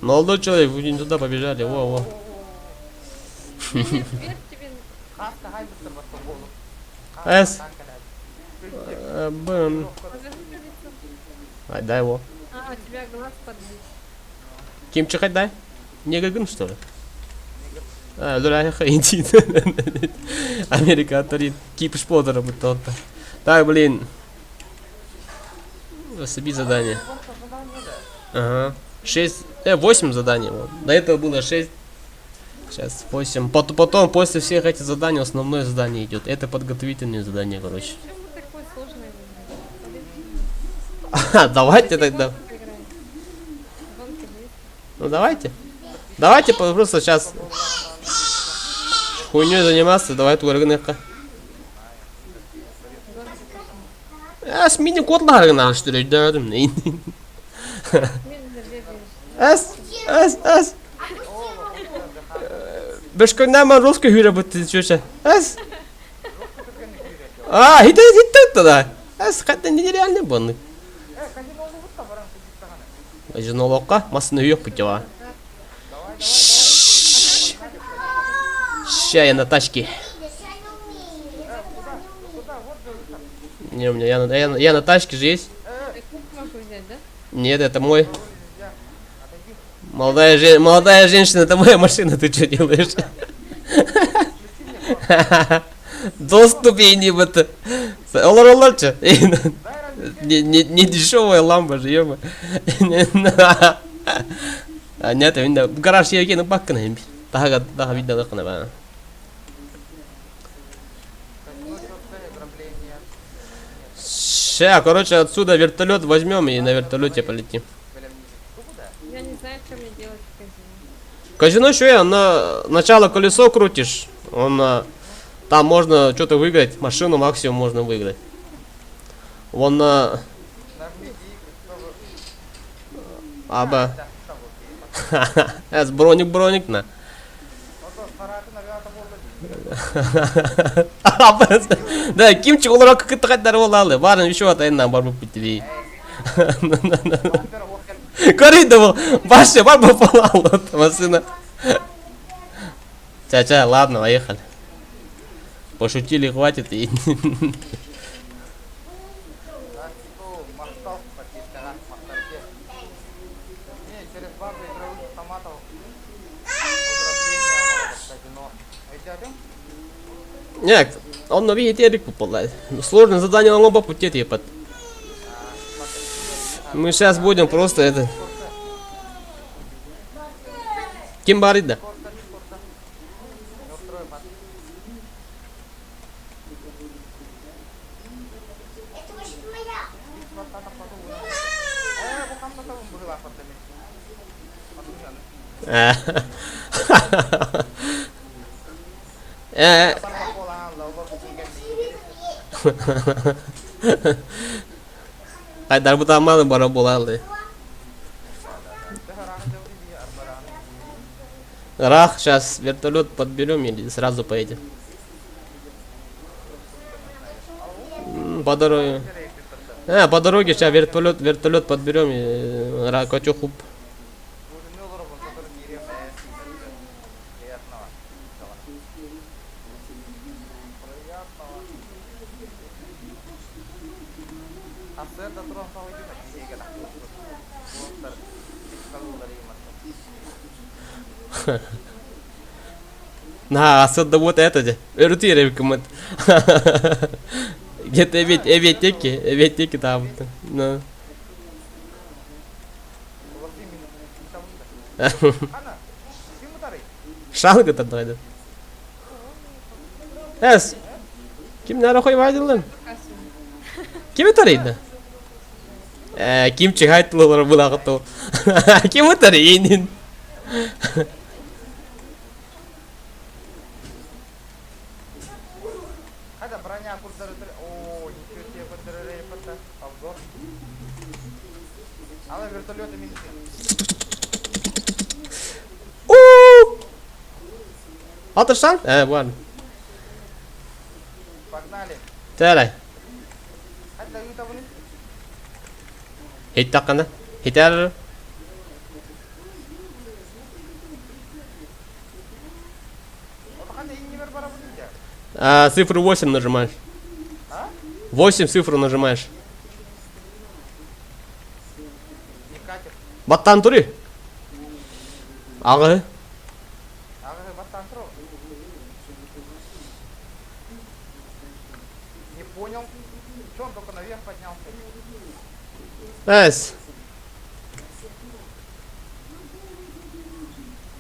Молодой человек, вы не туда побежали. Во, во.
Нет, вверх тебе.
Хаска хайбыстыр баста болу.
Эс. Блин.
Покажи мне лицо.
Ай, дай его.
А, у тебя глаз подбит.
Кимчик дай. Не гагын, что ли? А, дура, иди. Америка торит. Кипиш подора будто Так, блин. Особи задание. Ага. 6, 8 заданий. Вот. До этого было 6. Сейчас 8. Потом, после всех этих заданий, основное задание идет. Это подготовительное задание, короче.
Чем вы такое сложное выбрали?
А, давайте тогда.
Гонки поиграем. Гонки же есть.
Ну давайте. Давайте просто сейчас хуйней заниматься, давай туаргыныкка.
Гонки пошли.
Эс мини котларгына что ли, да,
Медленно бегаешь.
Эс, эс, эс. Бешкөннәмә русский хүрә бит чөчә. Эс. А, хит хит тогда. Эс хәтта нереально бонны.
Э, казино олубут та баран кыжыттаганы.
Жинолокка масны юк бит ва. Ща я на тачке. Не, у меня я на тачке же есть.
Я куб могу взять, да?
Нет, это мой. Молодая женщина, это моя машина, ты что делаешь? Доступ ей не в это. Олар оларчы. Не дешевая ламба же, ё А нет, видно, гараж я кину баккана. Daha daha видно лыкына ба.
Казино четкое ограбление.
Ща, короче, отсюда вертолет возьмем и на вертолете полетим.
Я не знаю, что мне делать в казино.
Казино еще я на начало колесо крутишь, он там можно что-то выиграть, машину максимум можно выиграть. Вон на
Нажми И, чтобы...
аба.
Да, чтобы
Эс броник броник на.
Ото саратын авиата болду.
Да, кимчик олар кытыгаттар болалы. Барын еще атайын бар болып битти.
Бампер окел.
Көрейді бұл. Башы бар болып алды машина. Ча-ча, ладно, поехали. Пошутили, хватит и...
Махтал подпискаҕа, махталге. Не, через базу игровых автоматов ограбление казино. Өйдөөтүҥ?
Нет, он на видите попал. Сложное задание на лоба пути типа. Мы сейчас будем просто это... Ким барит да? Э. Хайдар бутамманы бара буолааллы. Рах, сейчас вертолет подберем или сразу поедем? По дороге. А, по дороге сейчас вертолет, вертолет подберем и Ракотюхуп. На, асыт да вот это де. Өрүтү эребиккиммит. Где-то эбиэт эбиэттиэкки, эбиэттиэкки таабыттан. На. Шалгы тардай. Эс. Ким нара хойвайдылын? Кими тарыйды? Э, ким чыгайтылар булагы Ким тарыйын?
Хата броня курдары О, ничего себе көрдөрөр обзор. Ала вертолеты минути.
Атырсан? Э, бар.
Погнали.
Тәрай.
Хата ыытабын.
Хиттаққана. Хитер.
Отахан иннибер барабын дия.
А, цифру 8 нажимаешь.
А?
8 цифру нажимаешь.
Не катит.
Баттан тури. Ағы.
Ага, баттан туру. Не понял. Че он только наверх поднялся?
Эс.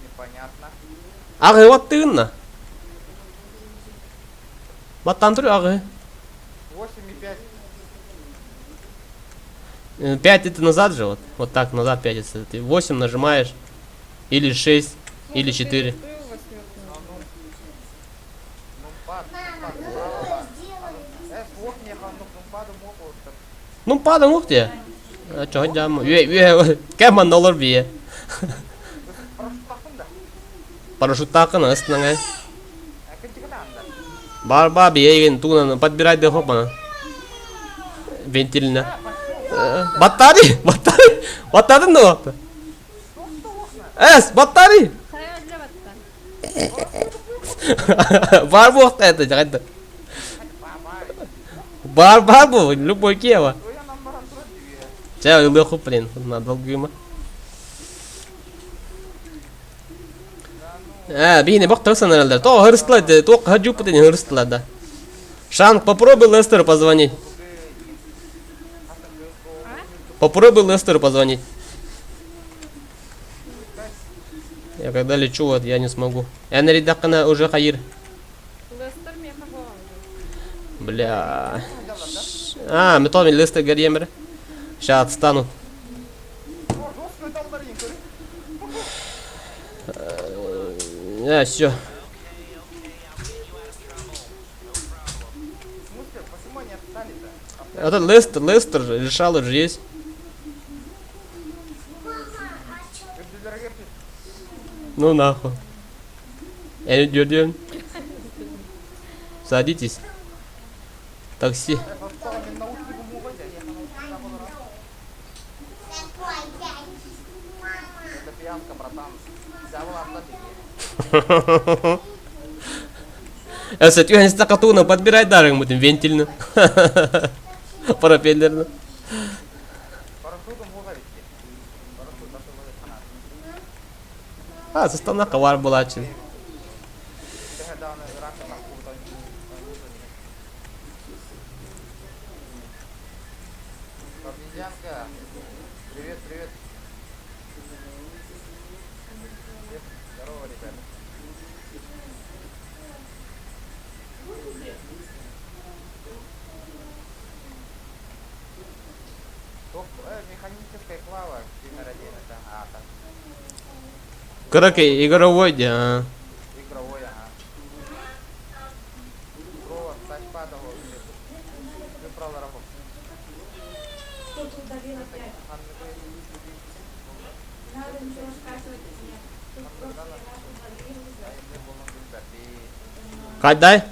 Непонятно.
Ағы баттыгынна. Баттан тури ағы.
8,5.
5 это назад же, вот. Вот так назад пятится. Ты 8 нажимаешь. Или 6, или 4.
Ну, нумпад, нумпад, справа. Э, суох миэхэ оннук нумпады муох уоттар.
Ну падам ух ты. А чё дям? Үе, үе, кем доллар бие.
Парашюттаахпын да.
Парашюттаахын ыстыңай.
Кынчыгын анда.
Бар ба бие тугунан подбирай да хопана. Вентильна. Баттари, баттари. Баттадын да вакты. Эс, баттари. Бар бу вакта это жагайда. Бар бар бу, любой киева. Ча, ылы блин, на долгума. Э, бихини бок тұрсан эрэллэр. То хырыстылар, то хаджупа ден хырыстылар да. Шанг, попробуй Лестеру позвонить. Попробуй Лестеру позвонить. Я когда лечу, вот я не смогу. Энери дакына уже хайыр. Бля. А, мы тоже Лестер горемер. Сейчас отстанут. А, все. Это Лестер, Лестер же, решал же есть. Ну нахуй. Я не дердем. Садитесь. Такси.
Это пьянка, братан.
Өссө түһэн истэххэ подбирай дарыҥмытын вентильны. Пропеллерны.
Парашютум хуга битти. Парашют атылы ханат.
А, сыстаннахха баар буолааччы.
Төһө даҕаны ыраах тахсыбыта Обезьянка, привет, привет. Всем здорово, ребята. Топ, механическая клава, номер один, это, а, так,
Кыракый игровой дии, а.
игровой, ага. Провод, тачпад, Выправила работу.
Кто-то удалил опять. Не надо ничего скачивать нет. Тут просто я удалил уже.
Кайдай?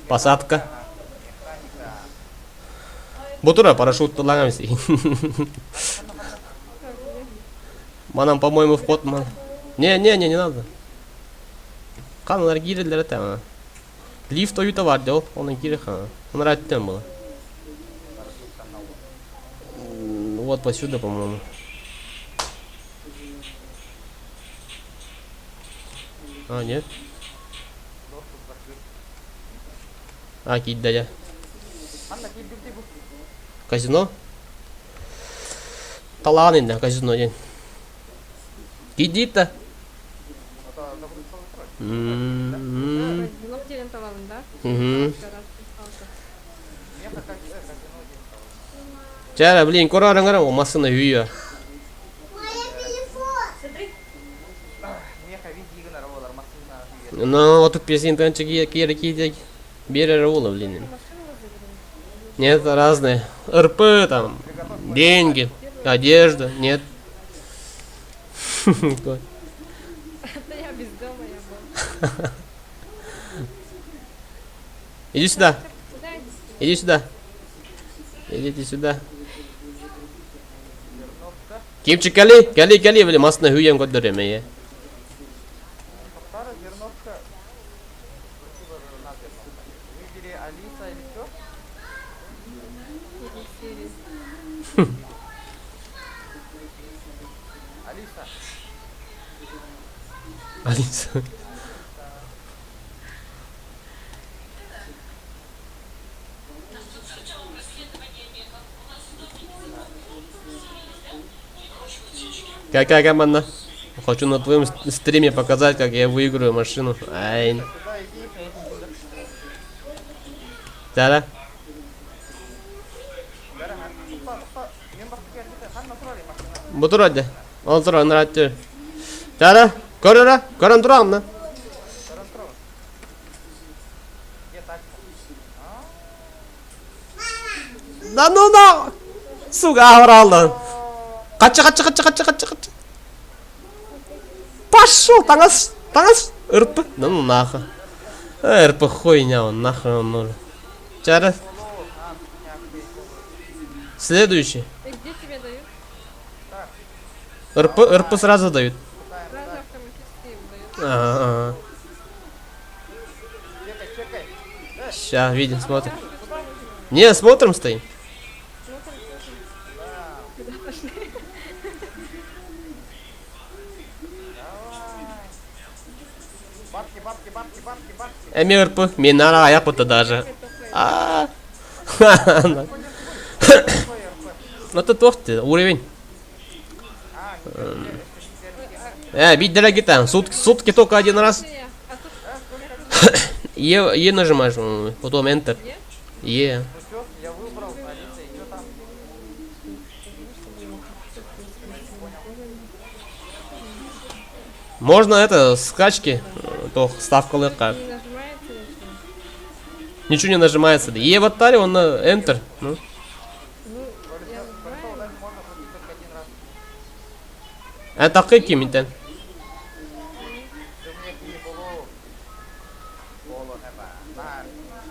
Посадка. Бу тура парашют ылаҥа Манан, по-моему, вход ман. Не, не, не, не надо. Каналар киирэллэр этэ. Лифт ойуута баар дии ол, онон киириэххэ. Онор было. Вот посюда, по-моему. А, нет? А, киирдэ. Казино? Талаан иннэ казино диэн. Киирдиит М-м.
Казино диэн талабын, да?
Мгм. Чэ, блин, көрөөрүҥ эрэ, массыына үүйэ.
Смотри.
Ну, вот тут песен танчик киэр киир берер ула, блин.
Машину вызовем?
Нет, разные. РП там, деньги, одежда, нет.
Это я без дома, я был.
Иди сюда,
Куда идти?
иди сюда. Идите сюда. Кимчик кэли, кэли, кэли, блин, массыына үүйэн көрдөрүөм ээ.
Повтора, зерновка. Спасибо за донат, зерновка. Выбери Алиса или что?
Или Сири.
Алиса.
Алиса. Какая команда? Хочу на твоем стриме показать, как я выиграю машину. Ай.
Сюда иди,
Да-да. Бу турар дии. Ол турар, нравится. Да-да. Көр эрэ, көрөн тураҕын да.
Где тачка?
Да ну на! Сука, авралдан. Кача, кача, кача, кача, кача, кача. Пошел, таҥас, таҥас. РП. Да ну нахуй. РП хуйня, он нахуй он нужен. Чара. Следующий.
И где тебе дают?
РП, РП сразу дают.
Сразу автоматически им дают.
Ага, ага.
Чекай, чекай.
Сейчас, видим, смотрим. Не, смотрим стоим.
Смотрим, смотрим. Куда пошли?
Давай. Бабки, бабки, бабки, бабки, бабки.
Эми РП. Минара аяпыта даже.
Топай.
А.
Какой РП?
Ну это туох уровень.
А, ничего себе, это
Биирдэ гитан. Сутки, сутки только один раз.
А тут
Е, Е нажимаешь, потом Enter.
Е?
Е.
Ну все, я выбрал, Алиса, и что там?
Можно это, скачки, то ставка лыка.
Не нажимается ничего.
Ничего не нажимается. Е в оттаре, он на Enter. Ну.
Ну, я
Колесо
нажимаю.
удачи можно крутить только один раз.
Это каким-то.
Ты мне было. Поло неба. На,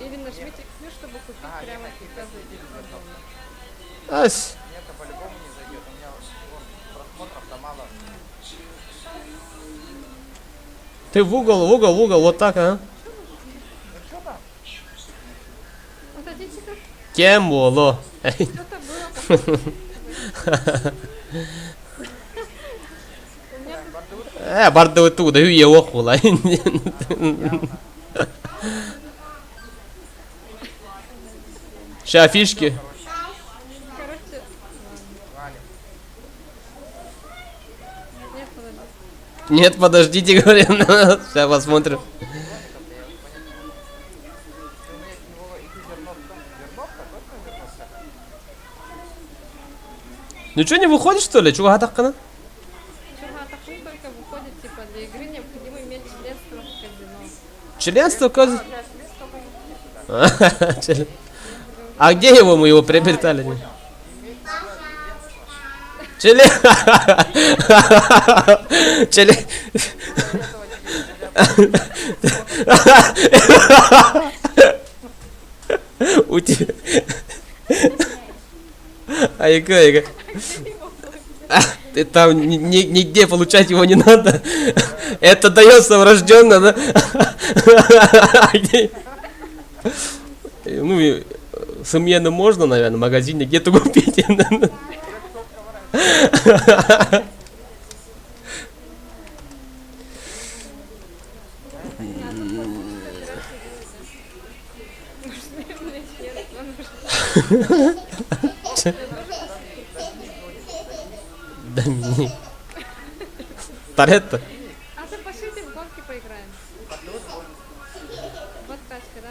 Или нажмите Q, чтобы купить
ага,
прямо
не
сейчас.
Ась.
Мне это по-любому не зайдет. У меня вон, просмотров-то мало.
Ты в угол, в угол, в угол, вот так, а?
Ну что
Вот один
Кем буолуо?
Что-то было. У меня тут
Э, бардыбыт тугу да үйе ох була. Ща фишки.
Короче,
Валим.
нет, подожди.
Нет, подождите, говорим. Сейчас посмотрим.
Гонка-то я понять не могу. У меня его ики зерновка. Зерновка? Точно зерновка?
Ну что, не выходит, что ли? Чего хатаккана?
Чего такой только выходит, типа, для игры необходимо иметь членство в казино.
Членство каз... А где его мы его приобретали? Член... Член... У тебя... Айка, айка. Ты там нигде получать его не надо. Это дается врожденно, да? Ну, и, сымьяны можно, наверное, в магазине где-то купить.
Может, мне членство нужно.
Доминик. Торетто.
А то пошлите в гонки поиграем. Вот тачка, да,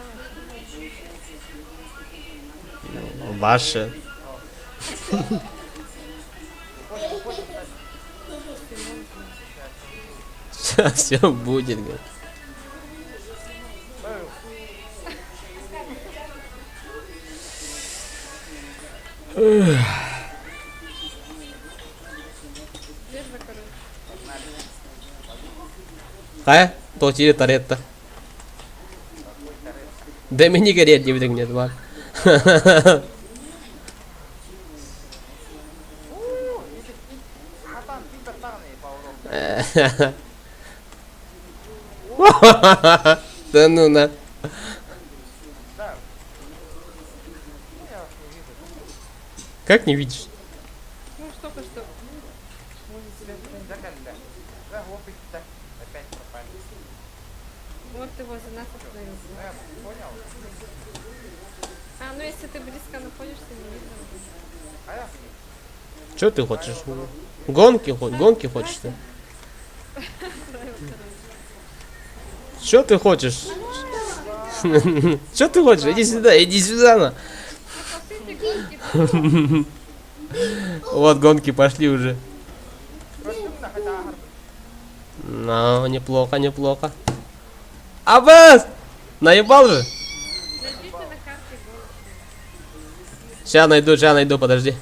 Ваша. Сейчас все будет, говорит.
Верно, короче.
Хайа, то Торетто. Доминик говорит, не нет, два. Да ну на. Как не видишь?
Ну, что только что. Возле тебя прям.
Опять пропали.
Вот ты возле нас остановился.
Понял?
А, ну если ты близко находишься, не видно.
А я
Что ты хочешь? Гонки, гонки хочешь ты? Что ты хочешь? Что ты хочешь? Иди сюда, иди сюда. На. Вот гонки пошли уже. Ну, неплохо, неплохо. Аббас! Наебал же? Сейчас найду, сейчас найду, подожди.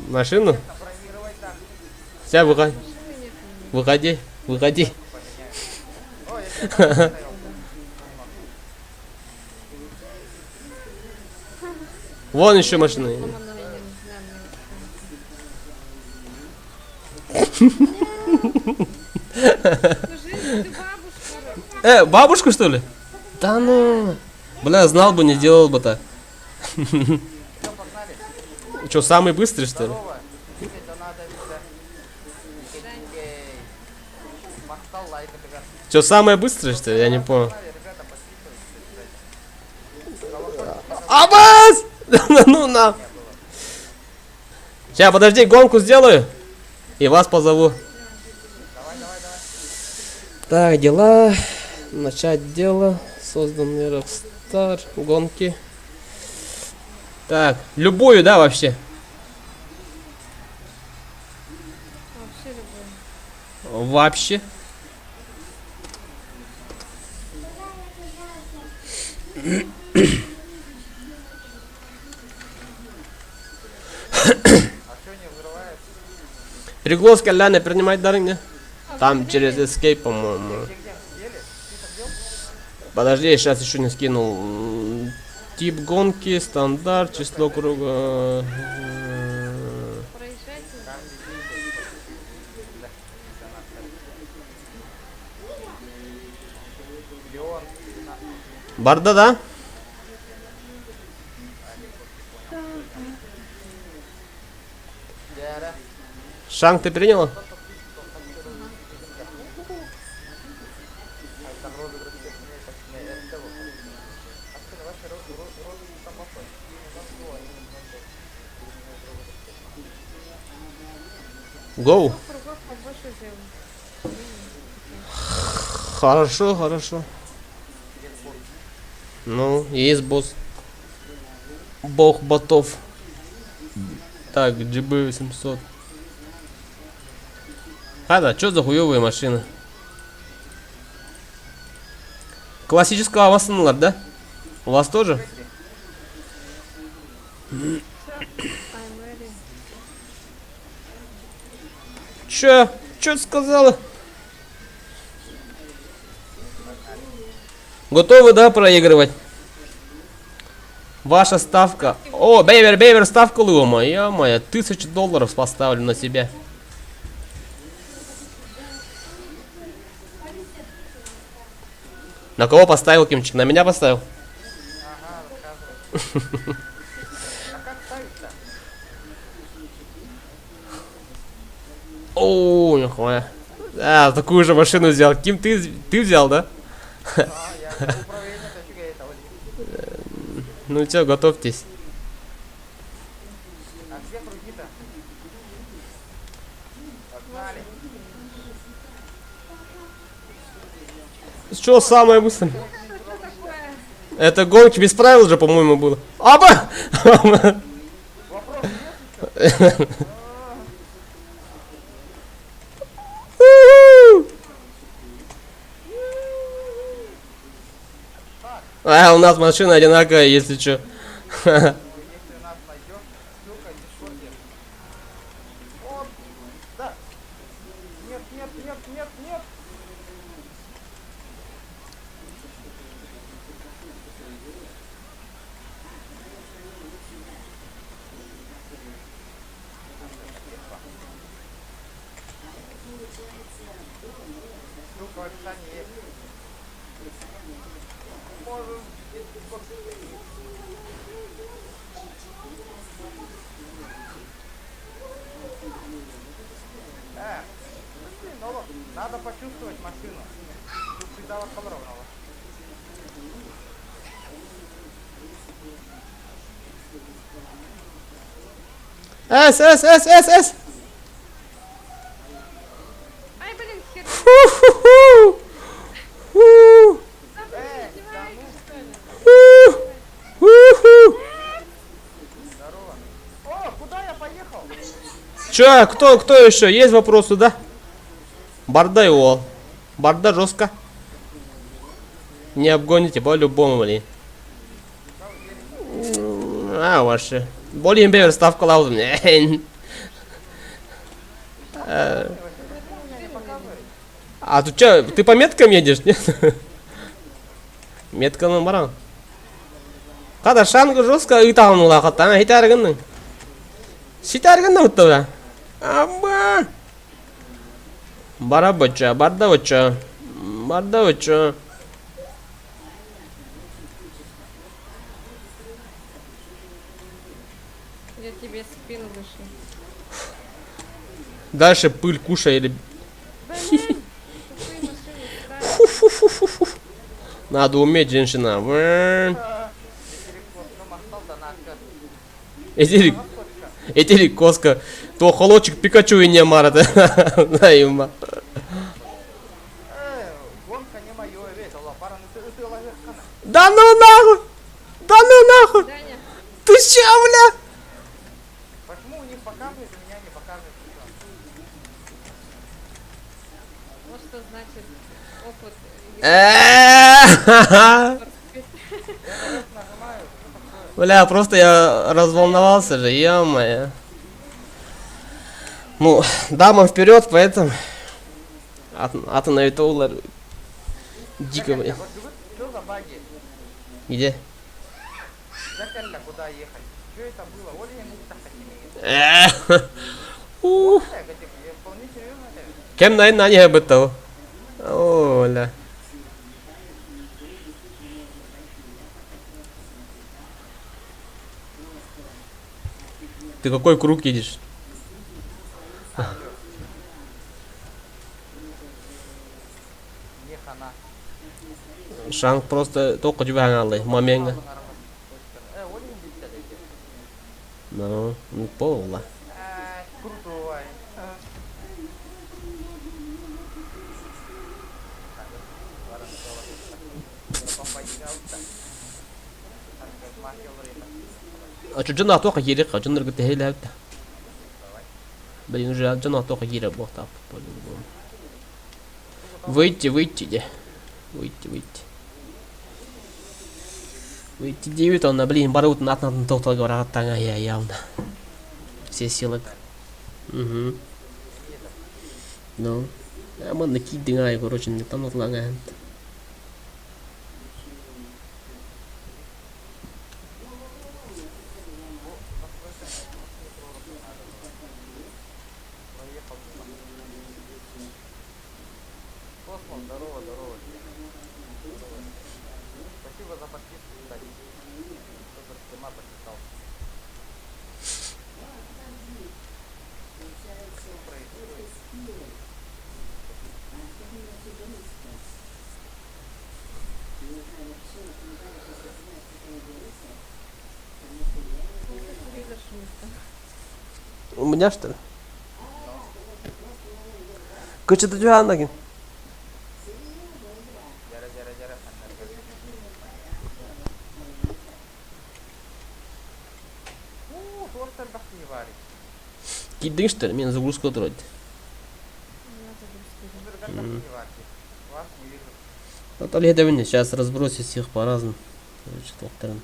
Машину? Сейчас выходи. Выходи, выходи. Вон еще машина. Бабушку что ли? Да ну. Бля, знал бы, не делал бы так. Че, самый быстрый, что ли? Че, самое быстрое, что ли? Я не понял. Абас! Ну на. Сейчас, подожди, гонку сделаю. И вас позову. Так, дела. Начать дело. Созданный Rockstar. Гонки. Так, любую, да, вообще?
Вообще любую.
Вообще.
А что не взрывается?
Пригласка Ляна принимать дар не? Там через Escape, по-моему. Подожди, я сейчас еще не скинул. Тип гонки, стандарт, число круга. Барда да? Шанг ты приняла? Гоу. Хорошо, хорошо. Ну, есть босс. Бог ботов. Так, GB 800. Хада, что за хуевые машины? Классического массыналар, да? У вас тоже? Чё? Чё сказала? Готовы, да, проигрывать? Ваша ставка. О, Бейвер, Бейвер, ставка лома. Ё-моё, $1000 поставлю на себя. На кого поставил, Кимчик? На меня поставил?
Ага, рассказывай. А как ставить-то?
О, нихуя. А, такую же машину взял. Ким, ты, ты взял, да?
А, я управление
Ну все, готовьтесь.
А где круги-то? Погнали.
Что самое быстрое? Это гонки без правил же, по-моему, было. Аба!
Вопрос нет еще?
А, у нас машина одинаковая, если что.
Если нас найдешь, ссылка в Дискорде. Вот, да. Нет, нет, нет, нет, нет. Ссылка в описании есть. Можешь Дискорд. Блин, ну вот, надо почувствовать машину. Тут всегда вот подробного.
С, С, С, С, С.
Ай, блин, хер.
Фу-фу-фу. Фу.
Да, блин, издеваетесь, что ли?
Фу. Фу-фу.
Здорово. О, куда я поехал?
Чё, кто, кто еще? Есть вопросы, да? Барда и Уол. Барда жестко. Не обгоните по-любому, блин. А, ваши. Более имбевер ставка лаузом. А ты чё, ты по меткам едешь, нет? Метка баран. Када шангы жестко ытаҕын хаттан хитәргіннің. Ситәргінні ұтты Аба. Бара боча, барда боча. Барда боча.
Я тебе спину вышу.
Дальше пыль кушай или...
Блин, тупые машины ставят.
Фу-фу-фу-фу-фу. Надо уметь, женщина. Этили, этили коска. То холодчик Пикачу и не марат. На
Гонка не мое,
Да ну нахуй! Да ну нахуй!
Даня,
Ты чё, бля?
Почему у них показывает, у меня не показывает ничего?
вот что значит опыт.
Бля, просто я разволновался же, ё-моё. Ну, дама вперед, поэтому... Атын Авитоулар дико, бля.
Что за баги?
Где?
Куда ехать? Что это было?
Ух. Кем на не бытал? О, бля. Ты какой круг едешь?
Алло. Не хана.
Шанг просто только дьүбэһэҥ момеҥҥа.
Э, ол иһин бүттэ дии.
Ну, ну буолла.
Э, крутой.
Дьон атуоха киириэххэ, дьоннорго тэһиилээбит. Блин, уже дьон атуоха киирэр буолтааппыт по-любому. Выйти, выйти, де. Выйти, выйти. Выйти девять, он, блин, барут на на тоқтал говорят, я явно. Все силы. Угу. Ну. А манна киирдиҥ аайы, короче, там отлаҥаһын.
Проехал мимо. Космос, здорово, здорово. Здорово. Спасибо за подписку, кстати. Кто-то стрима подписался. Что происходит?
Телевизор шумит там.
У меня что ли? Кычыты түһээн
Дьэрэ, дьэрэ, дьэрэ, ханнарга. Уу, туох элбэх киһи баар.
Киирдиҥ что ли? Мен загрузка турар.
У меня загрузка идет.
Элбэх киһи баар. Вас не вижу.
Наталья сейчас разбросить всех по разным. Короче, туохтарын.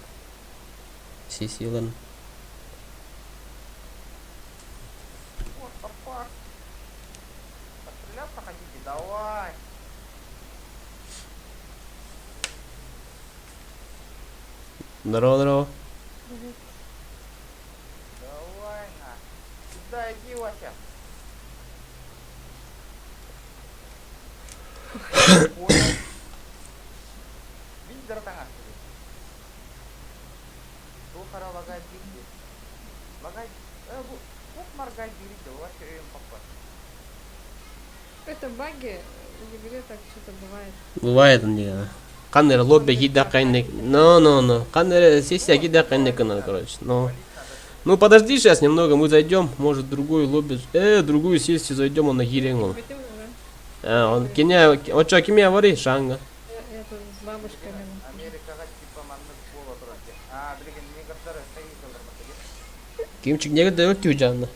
Сессияларын.
What the fuck? Отстреляться хотите? Давай.
Здорово, здорово.
Привет.
Давай на. Сюда иди, Вася. Понял. Видишь, таҥас Туох эрэ лагает биир Лагает. Э, бу туох моргает биир вообще өйүм хоппот.
Это баги в игре так что-то бывает.
Бывает не. Ханна эрэ лобби киирдэххэ Но, но, но. Ханна эрэ сессия киирдэххэ короче. Но. Ну подожди сейчас немного, мы зайдем, может другую лобби, другую сессию зайдем, он на киириэҥ ол.
Пойдем уже.
А, он кине, оччо кимиэхэ барый, Шанга.
Я тут с бабушками.
Америкаҕа типа маннык буола турар А, билигин негрдар стоит
Кимчик негр өлтүү жанна.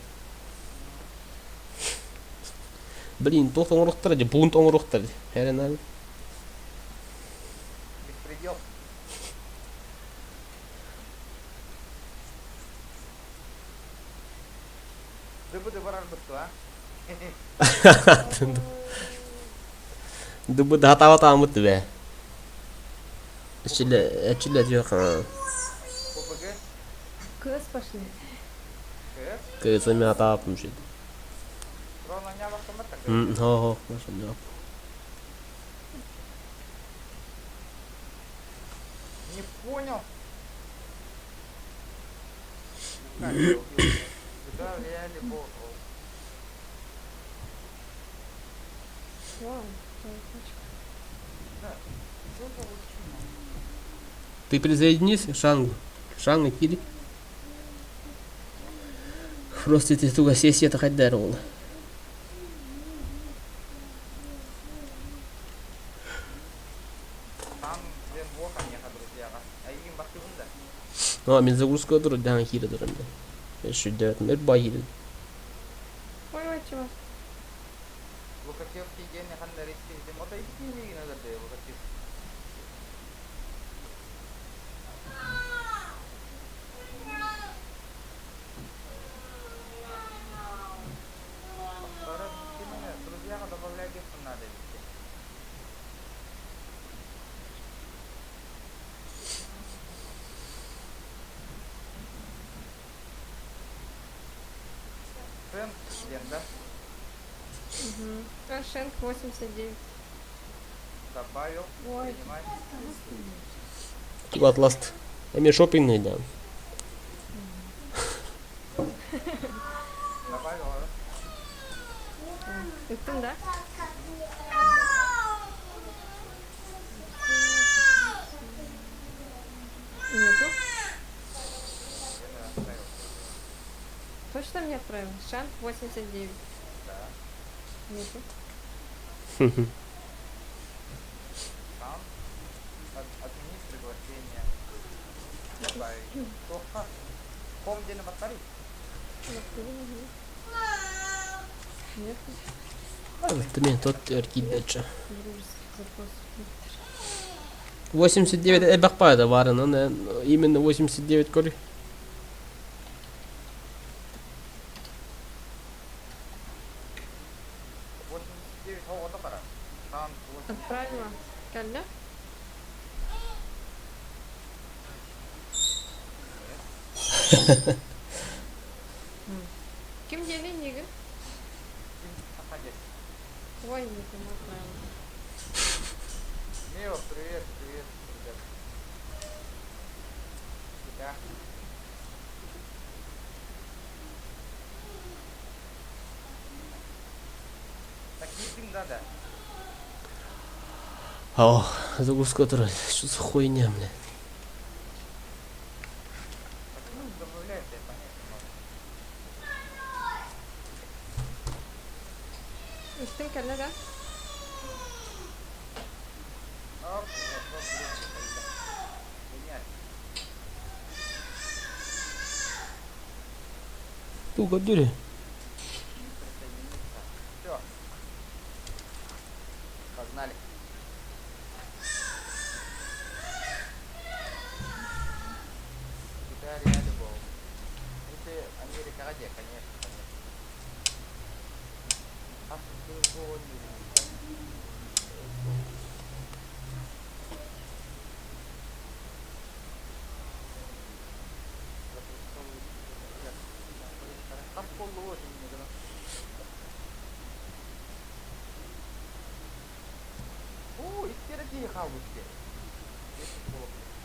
Блин, туох оҥоруохтара дии, бунт оҥоруохтара дии. Эрэн
Беспредел. Дыбы барар бытту, а?
Дыбы да хатаабат бе. Эчиле, эчиле диэх.
ПБГ?
КС пошли.
КС?
Кыысами хатаапым шит.
Ровно не автомат
Хо, хо, машина.
Не понял. Как я убил? Куда в реале был?
Вау, твоя тачка.
Да. Что за лучина?
Ты присоединись к Шангу. Шанга кири. Просто ты туга сессия хайдар ол.
Там, блин, воха меха, друзья. А им бахтыбын да.
А, мен загрузка тур, да, кири турам. Шүдәт, мер байыр.
Ой, ой, чего?
Лукачевский день ханна речки. Мота ити мигин өлөрдө Лукачевский. Друзья добавлять их надо везде. Фрэнк, Лен, да?
Угу. А, Шенк 89.
Добавил.
Ой.
Принимай.
Атласт. Эми шопинг да.
Ыттың да? Нету.
Я отправил.
Точно мне отправил? Шан 89.
Да.
Нету.
Там. Отменить приглашение. Добавить. Тоха. Ком где на батарее?
Нет.
Мен тот кидече.
Дружеский запрос.
89 элбэх баҕайы баар, именно 89 кори.
89 хоҕото пара. Там 89.
Отправила. Кэллэ?
Нет.
Ким диэний нигин?
Ким саха
Ой, не отправила.
Мио, привет, привет, ребят. Да. Так не да, да.
О, загрузка турар. Что за хуйня, бля?
Так, ну, добавляется, я понять не могу.
Ыттың кэллэ да?
Оп, запрос дружбы, кэллэ. Гениально.
Туга дүре.
Присоединиться. Все. Погнали. Китай реально был. Это Америка где, конечно, конечно. А что не Хас болду очень Оо, икки киһи хаалбыт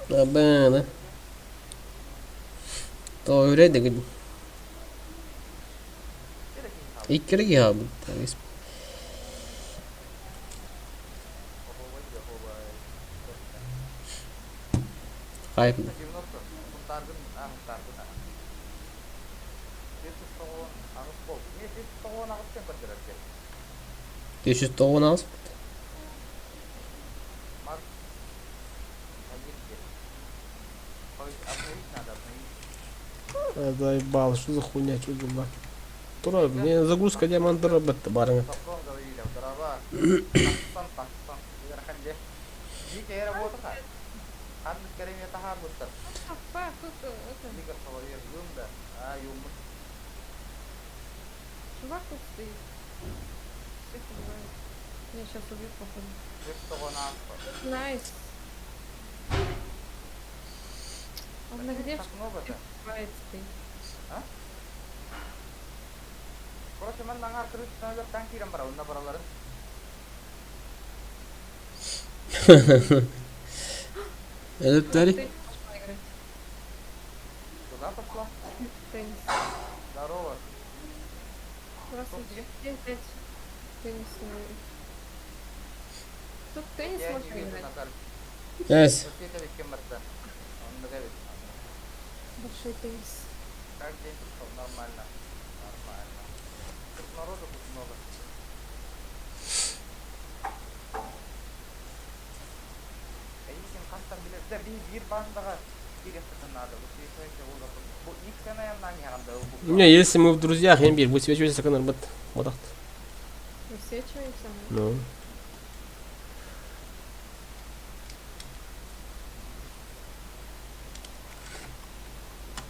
Да, да. То öyle de
Икки киһи хаалбыт.
Икки киһи хаалбыт.
Оһуобай, оһуобай.
Хайп.
90. Сунтааргын, а, Сунтааргын, а. 198 бол. Не, 198 кем көрдөрөр
198.
Макс. Один где. Ой, обновить надо, обновить.
Заебал, что за хуйня, что за баг? Тура, мне загрузка диамант бетте барыңа.
Сопрон говорили, здорово. Таксан, таксан. Ыарахан дьэ. Дикая работа. Ханнык кэриҥэ таһаарбыттар.
What the fuck? Тут это,
Лига Соловьев Юнда. А, юммут.
чувак тут стоит. Всех убивает. Меня сейчас убьют, походу.
198.
Nice. Он на где
Так много-то.
убивает стоит?
Короче, мен аңар крышасына жақтан кирем бара, онда бараларын.
Этот
В
тари?
теннис пошла играть.
Куда пошла?
В теннис.
Здорово.
Здравствуйте. День пять. Теннис. Тут теннис
Я не
можно
вижу
играть.
на карте.
Yes.
Тут кем барда. Он говорит.
Большой теннис.
Как день прошел? Нормально. Нормально. Тут народу тут много. Эйигин хантан билэр? Да биир бандаҕа киириэххитин надо. Бу икки
Не, если мы в друзьях, имбирь, высвечивается канал, вот. Вот так.
Высвечиваемся мы.
Ну.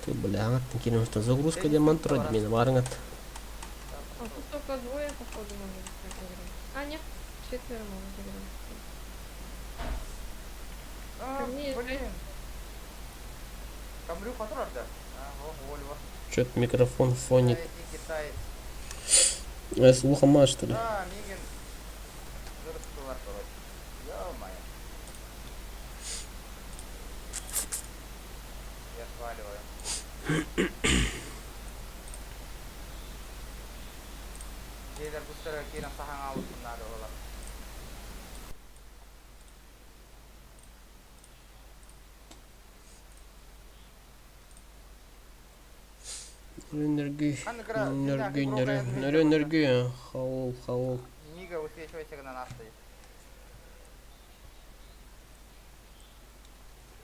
Ты, бля, ты что загрузка диамант вроде меня барыңат.
А тут только двое, походу, могут так играть. А, нет, четверо могут играть.
А,
Ко мне
блин. Камрю которар да? А, о, Вольво.
Что-то микрофон фонит.
Эй, китаец.
Я слухома, что ли?
Да, миигин. Ырыттылар, короче. Ё-моё. Я сваливаю. Дьиэлэр быстарыгар киирэн саһаҥаабыппын наада буолар.
Нөргүй,
Ханнык кыра
нөргүй, нөрү, нөрү, нөргүй, хаул, хаул.
Мига высвечивайся гынан ааста.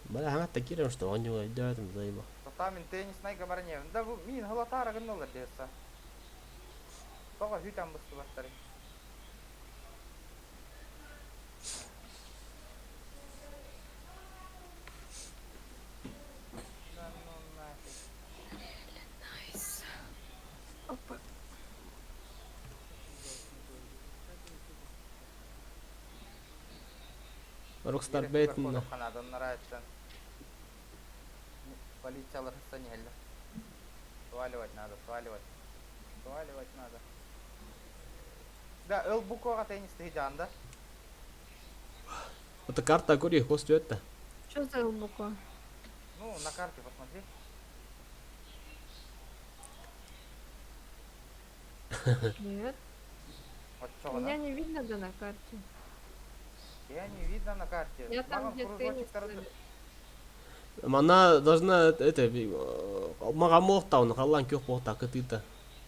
Бля, аңа такие, что он не уйдет, заебал.
Там теннисный габарне. Да бу мин халатара гынналар десса. Тоҕо хүтэн быстыбаттары. Да ну нафиг.
Nice. Опа.
Rockstar Бейтон.
Ханадан нравится. Полициялар хыстанеллер. Сваливать надо, сваливать. Сваливать надо. Да, ыл букваға теннисті жанда.
Это карта Гори, хост это.
Что за буква?
Ну, на карте посмотри.
Нет.
Вот что,
Меня не видно да на карте.
Я не видно на карте.
Я там,
Маған
где
кружочек
теннис.
тарды-
Мана должна это мағамоқтауны қалан көх боқта кытыта.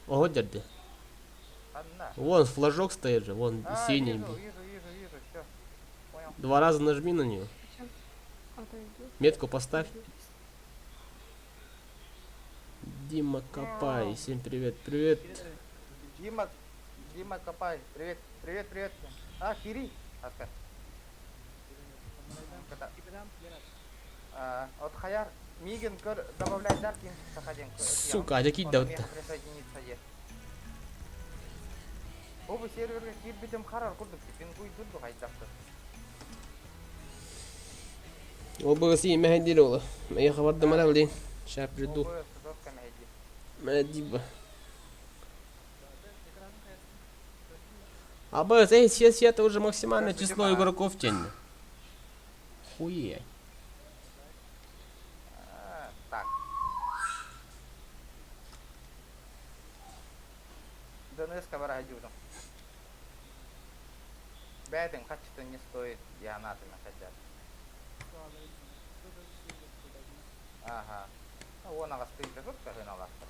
Ого дерде.
Анна.
Вон флажок стоит же, вон
А,
синий.
вижу, вижу, вижу, вижу, все. Понял.
Два раза нажми на нее.
Сейчас отойду.
Метку поставь. Дима Копай, всем привет, привет.
Дима, Дима Копай, привет, привет, привет. А, Кири, Аска. А, от Хаяр, Миген көр добавляй Даркин, Сахаден.
Сука, а какие да
Присоединиться е. Бу серверге кирбитим харар курдук, пингуй дурду хайдакты.
Обыгасы мәһәдир ола. Мен хабарды мана билин. Ща приду.
Обы, жестко мәһәди.
Мәдиба. АБС, эй, сейчас это уже максимальное
Здравствуйте,
число
Марат.
игроков тень. Хуе.
А, Так. ДНС кабара дюдом. Бәйтін хачты не стоит, я анатоми хотят. Ага. Вон ага стоит, тут скажи на лавке.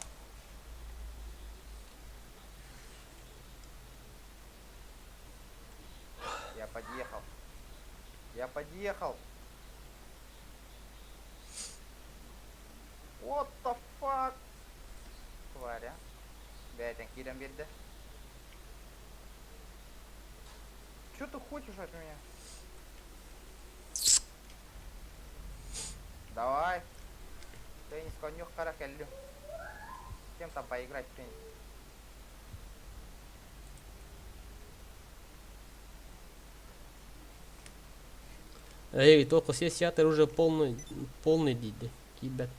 Я подъехал. Я подъехал. What the fuck? Тварь, а. Бәйтін кирен берді. Чё ты хочешь от меня? Давай. Теннис конюх каракеллю. С кем там поиграть в теннис?
Эй, только все сеатр уже полный, полный диди. Кибет.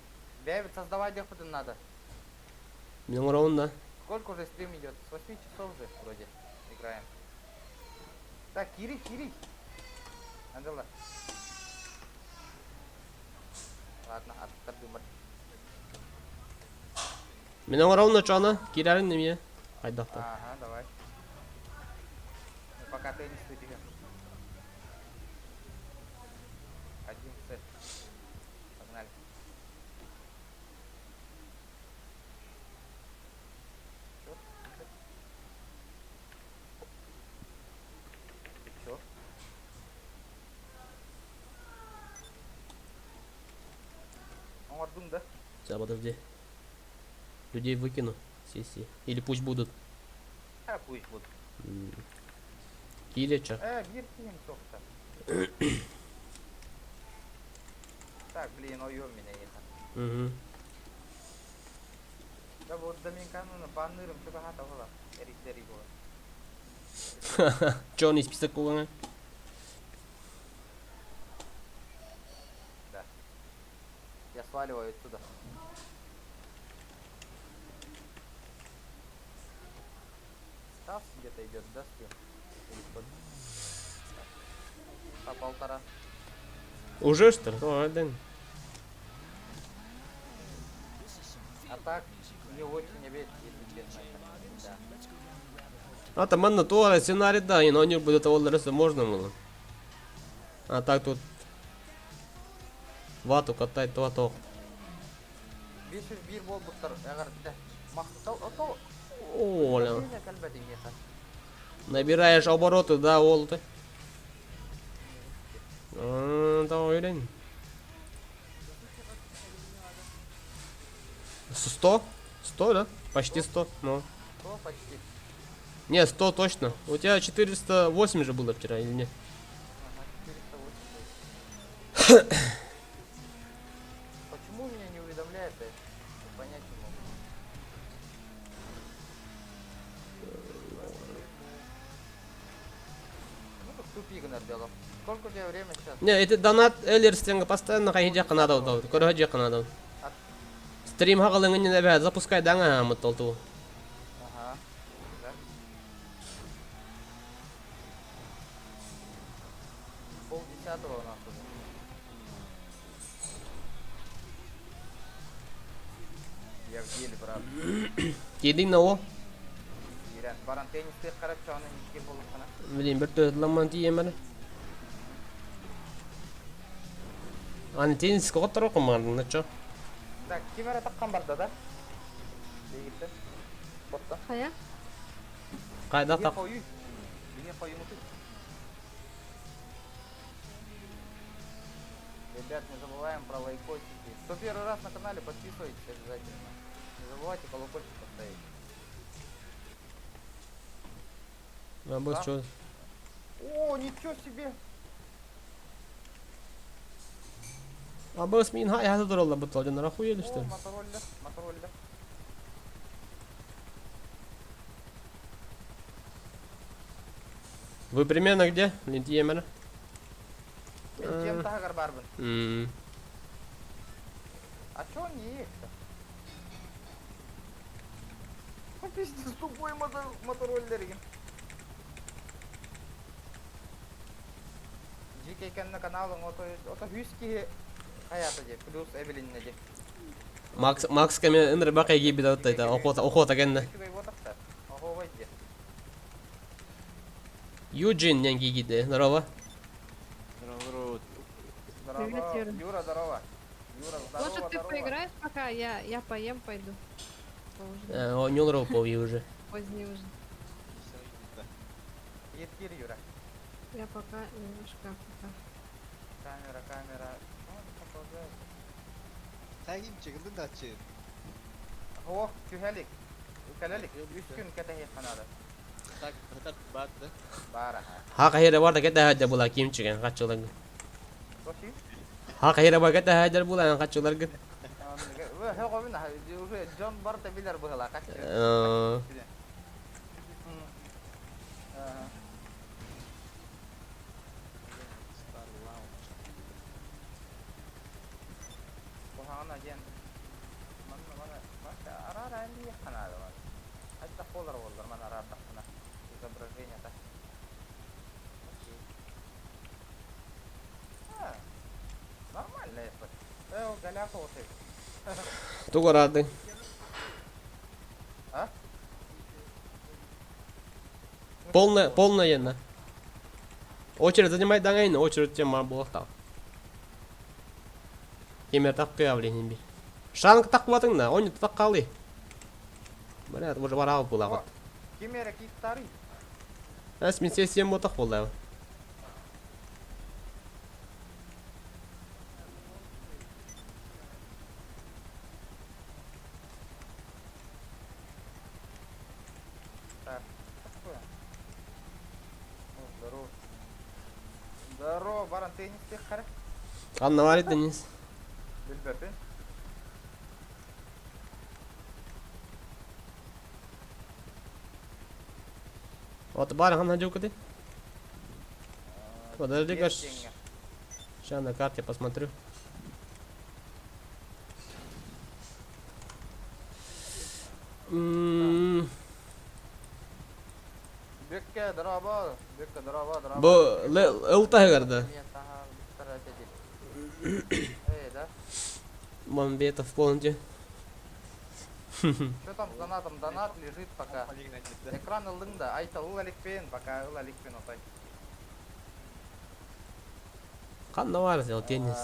Бэбит, создавать дехпытын надо.
Мен ровно.
Сколько уже стрим идет? С 8 часов же вроде играем. Так, Кири, Кири. Анжела. Ладно, аттар
Мен ровно чана. Кирәрин неме? Айдақта.
Ага, давай. Ну, пока теннис ты тебе. Один сет. Погнали. Чё? Ты чё? Оңордуң да?
Сейчас, подожди. Людей выкину. Сессии. Или пусть будут.
А, пусть будут.
М. Килеча.
Биир киһим суохта. Так, блин, ойом меня это.
Угу.
Да вот Доминикану баннырым что хата была. Эрик Дери была.
Черный список кулана.
Да. Я сваливаю отсюда. Стас где-то идет, да, стрим? Или сколько? По полтора.
Уже что ли? О, один.
А так, не очень обед, если честно. Да.
А там манна туох сценарий да, но не будет того можно было. А так тут вату катай то то.
501 буолбуттар эҕэрдэ. Махтал ото
Оля. Набираешь обороты, да, ол ты. Да, уверен. 100? 100, да? Почти 100, ну.
100 почти.
Не, 100 точно. У тебя 408 же было вчера или нет?
Ага, 408. Почему меня не уведомляет, я понять не могу. Ну, так тупик дело. Сколько у тебя время сейчас?
Не, это донат элерстенге постоянно хайдя канада дау. Көрө канада. Стрим хагалыңын не запускай даңа мыттолту.
Ага. Да. 9:30 у нас уже. Я в деле, брат.
Кедин на о.
Ирен, баран теннисте қарап чағына нешке болып қана.
Блин, бір төрт тиемер. Аны теннис коттор оқымардың, на чё?
Так, ким эрэ таххан барда да? Дегиттен. Ботта.
Хайа?
Қайда
Биге
тақ?
қою. Биге қою Ребят, не забываем про лайкосики. Кто первый раз на канале, подписывайтесь обязательно. Не забывайте колокольчик поставить.
А бос чё?
О, ничего себе!
А бос мин хай хазы дуралла бутал, жан охуели что
О,
ли?
мотороллер, мотороллер.
Вы примерно где? Лентиемер?
Чем тагар барбын?
М.
А чё он не едет-то? Ну, пиздец, тупой мотороллер. GK на каналын ото ото хүски хаята же плюс Эвелин же.
Макс Макс кеме ыныр бакай гиби да оттай охота охота кенне.
Үчүгэй ботакта. Охо вайде.
Юджин нянги гиде. Здорово.
Здорово.
Здорово.
Привет, Юра.
Юра, здорово. Юра, здорово,
Может, ты
здорово.
поиграешь пока? Я поем пойду. Поужинаю.
О, нюлров пови уже.
Поздний уже.
Еткир, Юра.
Я пока немножко пока.
Камера, камера. Ну, продолжает.
Sen çıkıldın da açın.
Ох, түһэлик. Кэлэлик. Үс күн кэтэһи ханада.
Так, так, барды.
Бара.
Ха кахира бар да кете хаджа була ким чиген качылар.
Тоши.
Ха кахира бар кете хаджа була качылар.
Уже Джон Барта билер быгыла качы.
Star Lounge.
Кухана ден. Манна мана маша арара ли ханада мана. Хатта холар боллар мана арара хана. Изображение так. Окей. А, нормально это. Э, голяка вот это.
Тугу рады.
А?
Полная, полная една. Очередь занимай даңайны, очередь тем буолахтаах. Кемер таққы блин би. Шанг таққыбатың да, он таққалы. Бля, уже барау була.
Кемера киктары.
Әс мен сессиям ботақ болды.
Так, что такое? О, здорово. Здорово, баран, ты не всех хара?
Анна бар Денис.
Билбепин.
Вот бар хана жукаты. Подожди-ка. Сейчас на карте посмотрю.
Бекке, здорово. Бекке, здорово, здорово.
Бу ылта гарда.
Эй, да?
Мамбетов полностью.
Что там с донатом? Донат лежит пока. Экран ыллыҥ да, Айтал ыл Аликпен, пока ыл Аликпен отой.
Ханна баар ол теннис?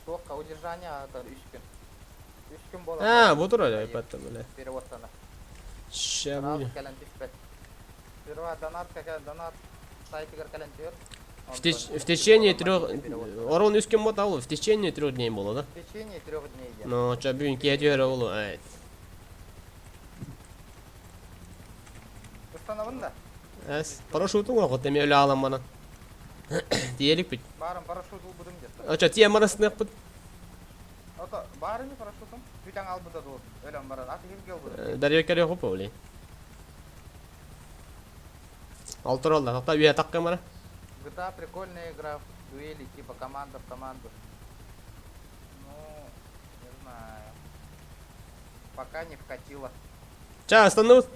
Туохха удержание аатар үс күн. Үс күн буолан
А, бу турар айпадта бile.
Переводтана.
Ща
Сразу
будет.
кэлэн түспэт. Сперва донат кэлэн донат сайтыгар кэлэн түһэр.
В, теч- в течение трех... Орон үс күн ботал, в течение трех дней было, да?
В течение трех дней. дьэ.
Ну, ча бүгүн киһи олу. Ай.
Установын да.
Эс, парашютун оҕот эми өлө аалан манан. Тиэликпит.
Баарым парашют ылбытым дьэ.
Оча тиэ марасныахпыт.
Ото баарыны парашютум бүтэн албыта дуу. Өлөн баран ат иһим келбыт.
Дарья кэрэ хопа олей. Алтыралла, хата үйэ такка мара.
GTA прикольная игра, дуэли типа команда в команду. Ну, не знаю. Пока не вкатила.
Ча, останови.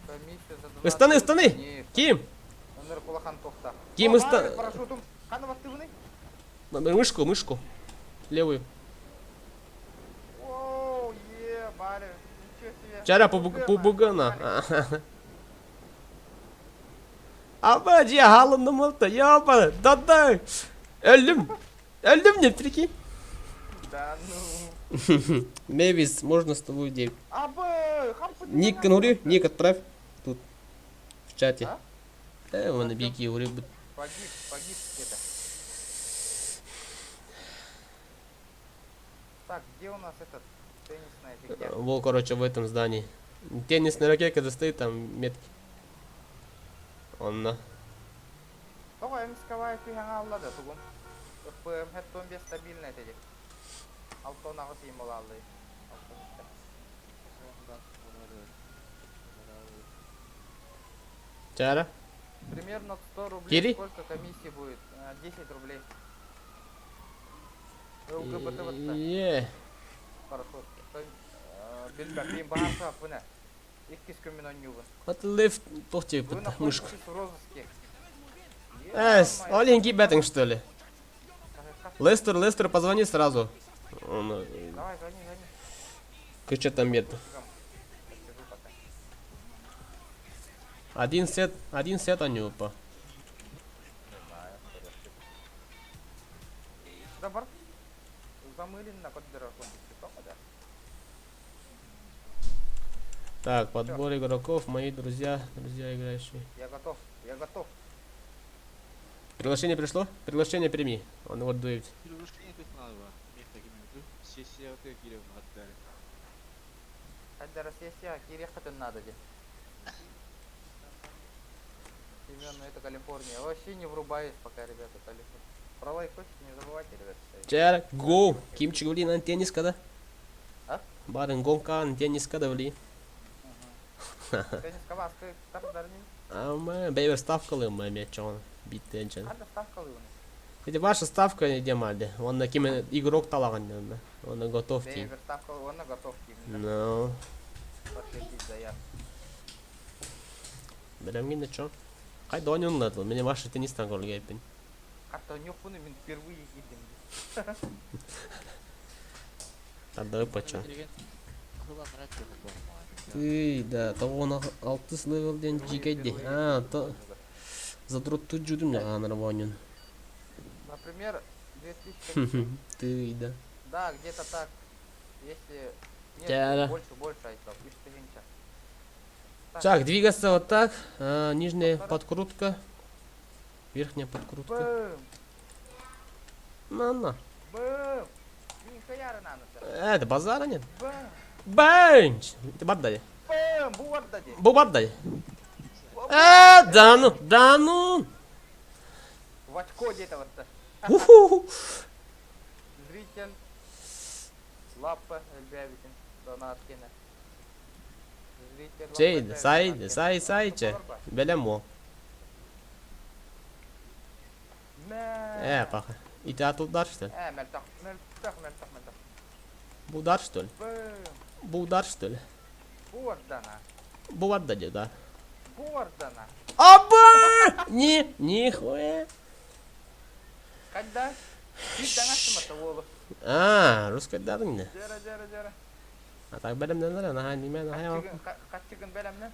Комиссию за 12
Ыстаны, ыстаны!
Не,
Ким?
Өнөр кулахан тохта.
Ким
О,
ыста-
баар парашютум. Хана баттыбыный?
Мышку, мышку. Левую.
Оу, е, баре. Ничего себе.
Чара пубугана. Аба, дьэ, хаалынным олта, ёба, да-да. Өллүм. Өллүм не, прикинь.
Да ну.
Мэвис, можно с тобой девять.
Абы, хампы.
Ник конури, ник отправь. Тут, в чате.
А?
Вон, беги, ури,
Погиб, погиб где-то. Так, где у нас этот теннисная фигня?
Во, короче, в этом здании. Теннисная ракетка стоит там метки. Он на.
Тоҕо эмискабай түһэн хаалла да тугум. ФПМ 75 стабильный этэ 68 сим буолааллый.
Чара.
Примерно 100 рублей.
Кири?
Сколько комиссии будет? 10 рублей. ЛГБТ вот
Е.
Хорошо. Билбэппин баһарса аппына. Иккис күммүн онньуубун.
Вот лифт тохтик
Вы
мышку.
находитесь в розыске.
Эс, Оленьки беттинг что ли? Лестер, Лестер, позвони сразу. Он
Давай, звони, звони.
кыча там мет.
Посижу пока.
Один сет они упа.
Не знаю, подожди. Да бар. Замылен на коддера да?
Так, подбор игроков, мои друзья, друзья играющие.
Я готов, я готов.
Приглашение пришло? Приглашение прими. Он вот дует.
Приглашение тут надо было. Сессия вот кирип отдали.
Хаддара сессия, кириэххитин надо де. Семен, ну это Калифорния. Вообще не врубаюсь пока, ребята, Калифорния. Про лайкосики не забывайте, ребята. ставить.
Чара, го! Кимчик вли на теннис когда?
А?
Барын гонка на теннис когда вли?
Теннис каваска, тардарни.
Ама, бейбер ставка лым, маме, чон. Биттен чон.
Хадда ставка лывны.
Это ваша ставка не демалде. Он на ким игрок талаган, да. Он на готов тим.
Бейбер ставка, он на готов тим. да.
Ну,
Подтвердить заявку.
билем гинде чон. Кай донюн ладыл, мне ваша теннис тан гол геппин.
Хатта нюхпуну мин впервые киирдим.
Тардары пачон. Ты, да, того на алтыс левел ден жигеди. А, то задрот тут жудум я анар вонюн.
Например, 2000
Ты, да.
Да, где-то так. Если... Нет,
Тяра.
больше, больше айтал. 3000.
Так, двигаться вот так. А, нижняя подкрутка. Верхняя подкрутка.
Бэм!
На, на.
Бэм! Нихуя надо.
Это базара нет.
Бэм!
Бенч! Это баддай.
Бэм! Буардади!
Бу баддай. Да ну, да ну!
В очко где-то вот.
Уху!
Зритель. Лапа, Эльбявитин. Донат кине. Зритель. лапа,
Чей,
Эльбявитин,
сай,
донат
сай,
кине.
сай, че. Белемо.
Мэ.
Паха. И ты от удар, что ли?
Мельтах, мельтах, мельтах, мельтах.
Будар, что ли?
Бэм!
Будар, что ли?
Буардана.
Буардади, да.
Буардана.
Аба! Не, нихуя.
Когда? Ты донашим это волу.
А, русская дарня.
Жара, жара, жара.
А так бэлэмнэнэр, наһаа ниме наһаа
Хаччыгын бэлэмнэн.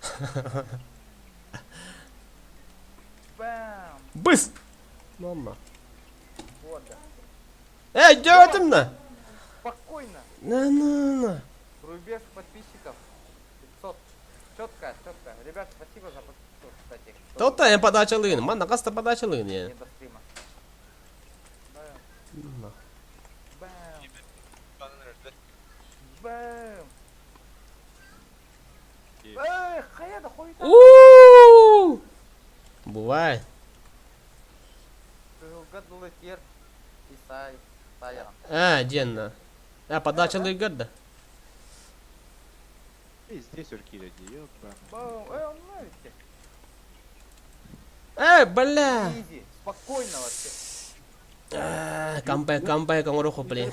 Бам!
Быс! Мама.
Года.
Эй, дётым на!
Спокойно.
На на на.
Рубеж подписчиков. 500. Четко, четко. Ребят, спасибо за подписку, кстати.
Кто-то я подача лыгын. Манна хаста подача лыгын
Не
я.
до стрима. Бэм. Бэм. Бэм. Эй, хайа да хуйта.
У! Бывает.
Кыһылга дылы тиэр Исай Саян.
А, денно. А, подача лыгар да.
Здесь уркиля, ёбаный.
Бэм, эй, он нравится.
Эй, бля!
Изи, спокойно вообще.
Камбэк, камбэк, оҥоруоху, блин.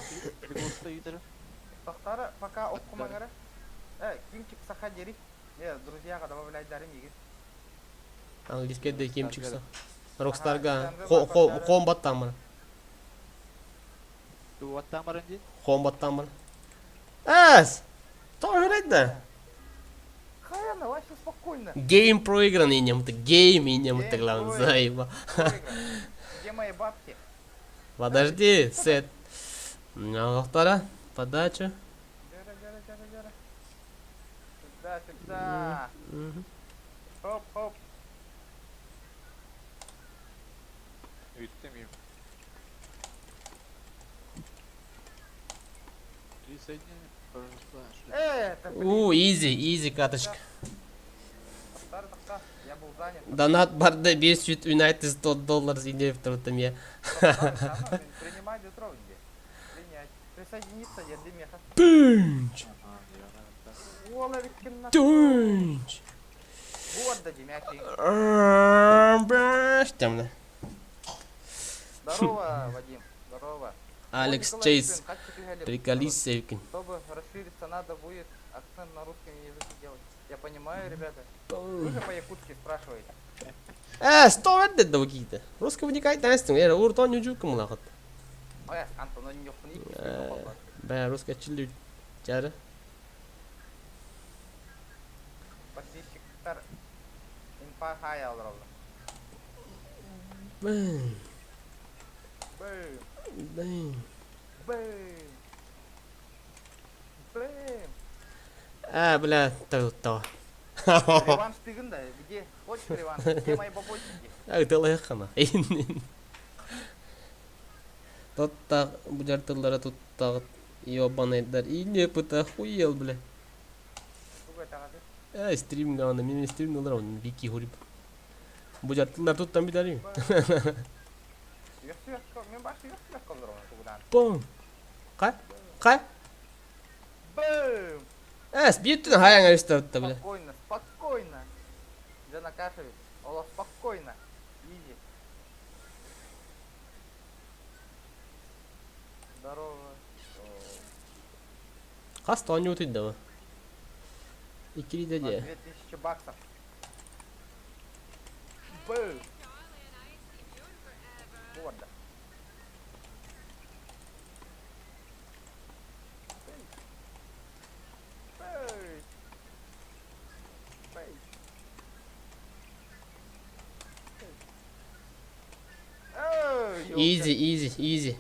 Тохтара пока оккумаҥара. Э, Кимчик саха дери. Э, друзьяга добавляйдары мигин.
Английский да Кимчик са. Рокстарга Хомбат тамыр.
Туаттамарын дии?
Хомбат тамыр. Эс! Тоже да?
Хайана, вообще спокойно.
Гейм проигран инем ты, гейм инем ты, главное, заеба.
Где мои бабки?
Подожди, сет. Вторая подача.
Сюда, сюда. Хоп, хоп.
Бүттүм им. Присоединение прошла.
Это, блин.
У, изи, изи каточка.
Я был занят.
Донат барда 5 United 100 долларов инвестором я.
Принимай Дутровнди. Принять. Присоединиться, я Демеха.
Тынч!
Уоловикин
Тынч!
Вот да, Демяхи.
Темно.
Здорово, Вадим. Здорово.
Алекс Чейз. Приколись, Севкин.
Чтобы расшириться, надо будет акцент на русском языке делать. Я понимаю, ребята. Вы же по-якутски спрашиваете.
Э, сто это какие-то. Русского никак не знаю. Я уртон не жуком лахат.
Ой, Антон, он не
Бля, русская чили. Чара.
Подписчиктар инфа хая олороллор.
Бэм.
Бэм.
Бэм.
Бэм. Бэм.
А, бля, то то.
Реванш тыгын да, где? Хочешь реванш? Где мои бабосики?
Агдалайхана. Тотта будартыллара туттагыт ебаныйдар. И не пыта хуел, бля. Э, стрим гана, мен стрим налар, он вики хуриб. Будартыллар туттан бидарим. Бум. Кай? Кай?
Бэм!
Э, сбит хаяң өстөттө, бля.
Спокойно, спокойно. Жана Кашевич, Олаф, спокойно. Изи. Здорово.
Хас тоонньуу утуйда Иккилиитэ дии.
2000 баксов. Бэм! Гордо. Бэй! Бэй! Эй,
Изи, изи, изи.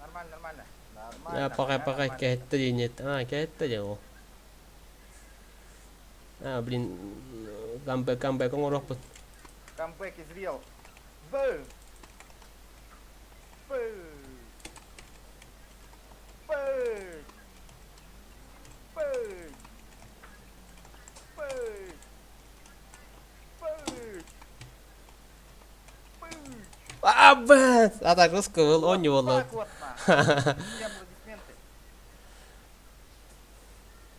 Нормально, нормально.
А,
Нормально.
пока, пока,
нормально.
кэттэ дии нет. А, кэттэ дии ол. А, блин, камбэк, камбэк оҥоруохпут.
Камбэк из Real. Бэм! Бэм! Бэм! Бэм! Бэм! Бэм! Бэм!
А, бэт! А так русского
Вот
оонньуу буолла.
так вот, на. Где аплодисменты?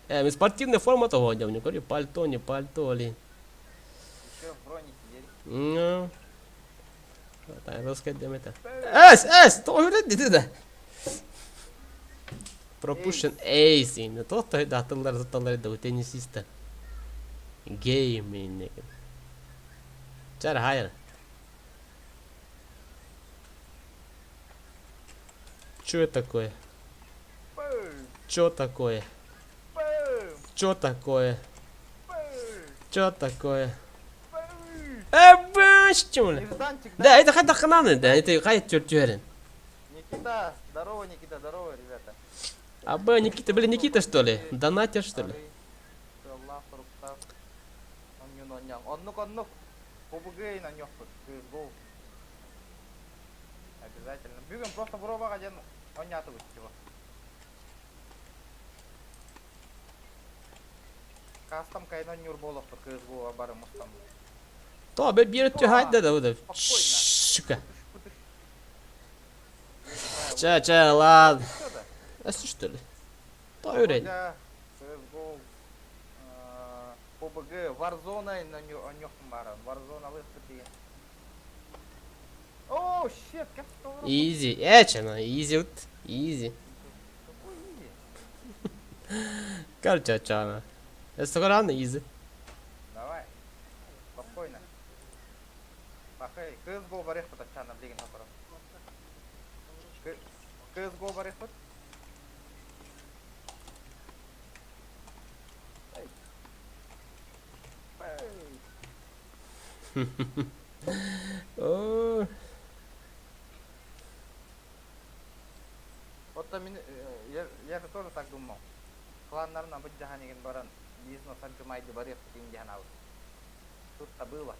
Э, спортивная форма того, не говорю, пальто, не пальто, ли.
Еще в бронике едет.
Ну. Так, русская это. Эс, эс, то диди да. Пропущен эйс, инne. Totta датылар туталар да теннисиста. Гейм инне. Чар хайр. Чё такое? Чё такое? Чё такое? Чё такое? Эбэш, Да, это хайдах хананы, да, это хай түөрен.
Никита, здорово, Никита, здорово, ребята.
Аба, Никита, блин, Никита, что ли? Донатер, что ли?
Оннук, оннук. Побугей на нёхпут. CSGO. Обязательно. Бүгүн просто боруобаҕа диэн оонньоотубут типа. Кастом кайын оонньуур буолуохпут CSGO бары мустан.
То, бе биир өттү хайда да вот.
Спокойно.
Сука. Чэ, чэ, ладно. Өссө что ли? То үрэн.
CSGO PUBG Warzone оонньуохпун бааран. Warzone алыахпыт деген. О, shit, как
Easy. Эчена, easy вот. Easy.
Какой easy?
Короче, чана. Өссө рано easy.
Давай. Спокойно. Пахай, CSGO барыахпыт аччаана билигин сотору. CSGO барыахпыт. Эй. Эй.
О,
Вот там я, я же тоже так думал. Кланнарынан быдьахан игин баран бизнес анчумайды барыахпыт диэн аабыт. Тут-то было.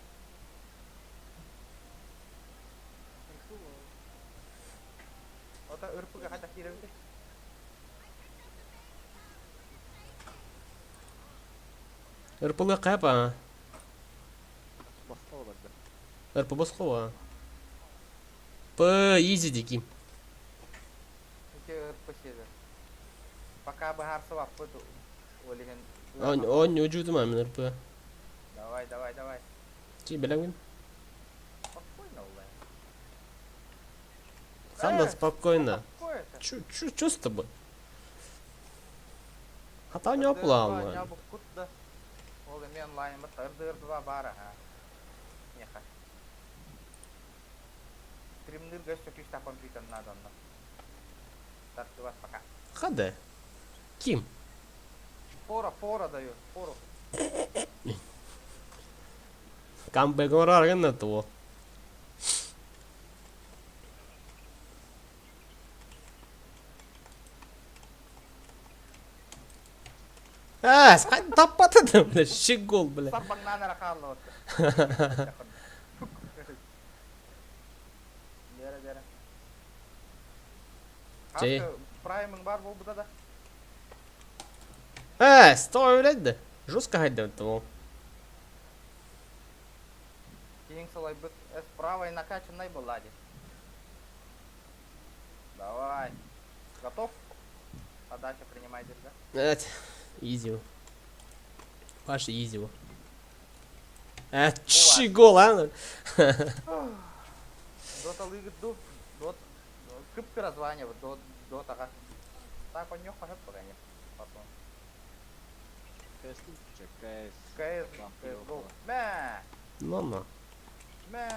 Ото ырпыга хайдах киирэбитий?
РПЛ капа.
Босхо барда.
РП босхова. П easy диким.
Ити ырпы сиэдэр. Пока быһаарсыбаппыт ол иһин
Он он учутум мен РП.
Давай, давай, давай.
Чи билэҥин?
Спокойно, улай.
Ханна спокойно.
Какое это?
Чё, чё, чё с тобой? Хата не оплавно.
Нябуккут да. Ол эмиэ онлайн ырдыр-два баара ха. Миэхэ. Стримнырга өссө күүстээх компьютер наада онно. Тартыбат пока.
Хада. Ким?
Фора, фора даю, фору.
Камбэк оҥорор того. А, таппата бля, щегол, бля.
Сарбаҥнаан эрэ хаалла Бэрэ, бэрэ.
Чэй.
Праймың баар буолбута да?
Э, стой, блядь, да. Жестко хайда того.
Киһиҥ сылайбыт эс правой накачанной была дии. Давай. Готов? Подача принимай, держи.
Эт, easy. Паша, easy. Э, щегол, а?
Дота лыгыт ду. Дот. Кып название вот дот дотаҕа. Так он не хочет пока нет. Потом.
КС КС.
КС, CSGO. Мэ!
Ну-на,
Мэ!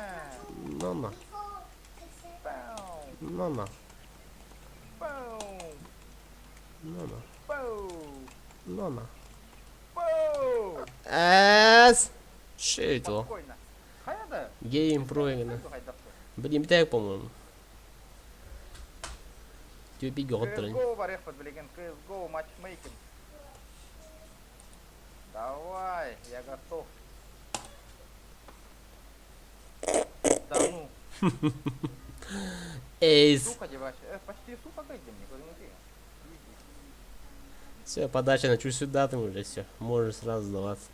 ну-на,
Пау!
ну-на,
Пау!
ну-на,
Пау!
ну-на.
Пау!
Эс! Shit,
Спокойно. Хайа да?
Гейм проиграно. Блин, так, по-моему. Тюпи готрын.
CSGO барыахпыт билигин CSGO матчмейкинг. Давай, я готов. Да ну.
Эйс.
Сука, девач. Почти сука, где мне, смотри.
Все, подача на чуть сюда там уже все. Можешь сразу сдаваться.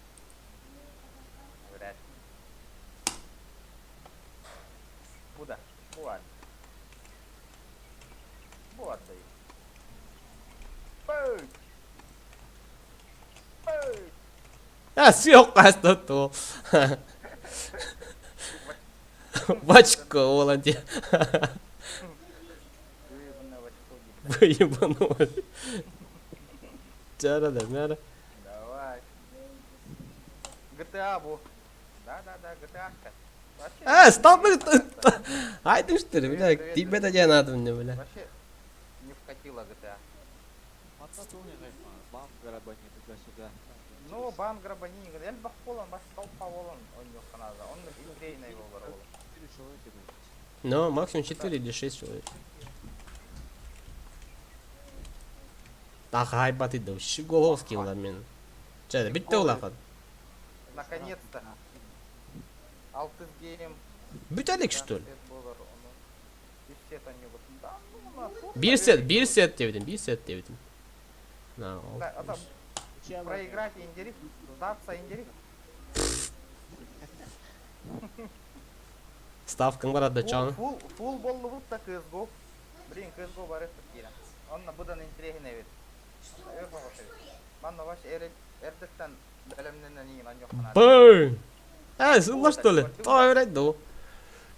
Вряд ли. Куда? Куда? Вот даю. Путь! Путь!
А, съел то. В очко, Володе.
Выебанное в очко, ебать.
Выебанулась. Да-да-да, надо.
Давай. GTA бу. Да-да-да, GTA-шка. Вообще,
А, стоп, блин, Ай, ты что ли, бля,
Привет,
тебе это не надо мне, бля.
Вообще. Не вкатила GTA.
Манна туох баан грабани туда-сюда.
Ну, баан грабани, элбэх буолан, бас толпа буолан оонньуохха наада. Онно интриэһинэй буолар ол.
Четыре человека будет.
Но максимум 4 или 6 человек. Тахайбаты да, Щеголовский ламен. Че, битте улахан.
Наконец-то. Алтыс гейм.
Бүтэлик что ли?
Буолар ону. Үс сет оонньуубут. Да, ну, на суох.
Биир сет, биир сет диэбитим, биир сет диэбитим. На, ол.
Да, это проиграть индери, сдаться индери.
Ставкаҥ барар да чон.
Фул, фул буоллубут да CSGO. Блин, CSGO бары киирэн. Онно быдан интириэһинэй эбит. Өр соҕус эбит. Манна вообще эрдэттэн бэлэмнэнэн иин оонньуохха наада.
Бэм! Э, сылла что ли? Той ду.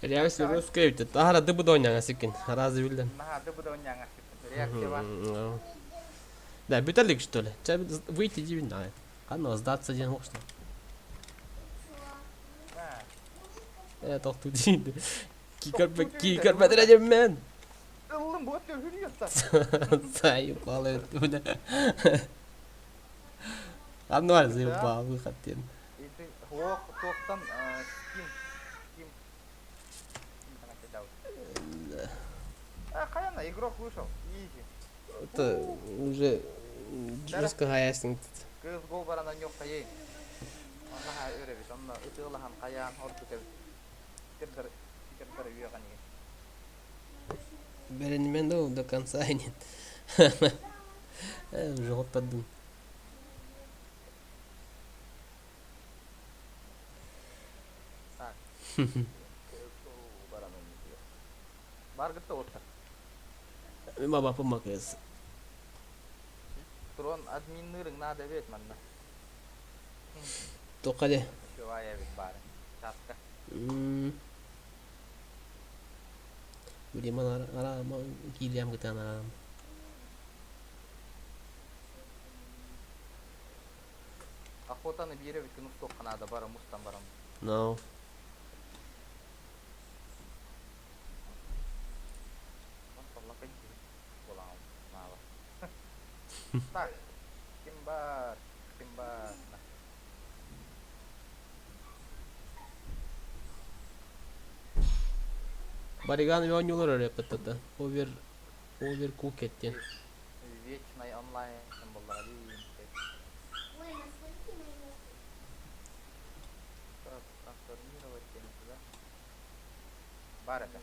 Реакция русская эбит. Тахара дыбы дойняҥа сикин. Разве билден.
Наһаа дыбы оонньооҥҥа реакция бар.
Да, бүтэлик что ли? Че выйти дивин да. Ханна сдаться диэн что. Э, тохтуу диин. Ки көрбөтөр мен.
Ыллым бу өттө хүрүйөттө.
Заебал это. Анвар заебал, выход диэн.
Ити хуох туохтан ким ким А, хайана, игрок вышел. Изи.
Это уже жестко хаясың.
CSGO баран оонньуоххайын. Онно өрөбүт, онно ытыалаһан хайаан ордук эбит. Кирдер кирдер үөҕэн
Бэринмен да до конца нет. Уже хотпадым.
Так. CSGO баран оонньуох. Бар гытта отта.
Баба помакыз.
Трон админнырың надо бет манна.
Тоқаде.
Чувая бит бары. Чатка.
Билиман ара ара киилиам гытан арам.
Охотаны бире бит күн устуохха наада бара мустан барам.
No.
Так. Ким бар? Ким бар?
Бариган оонньуулар өрө паттата. Овер Overcooked диэн.
Вечный онлайн буоллаҕа дии. Так, трансформировать да? Бар это.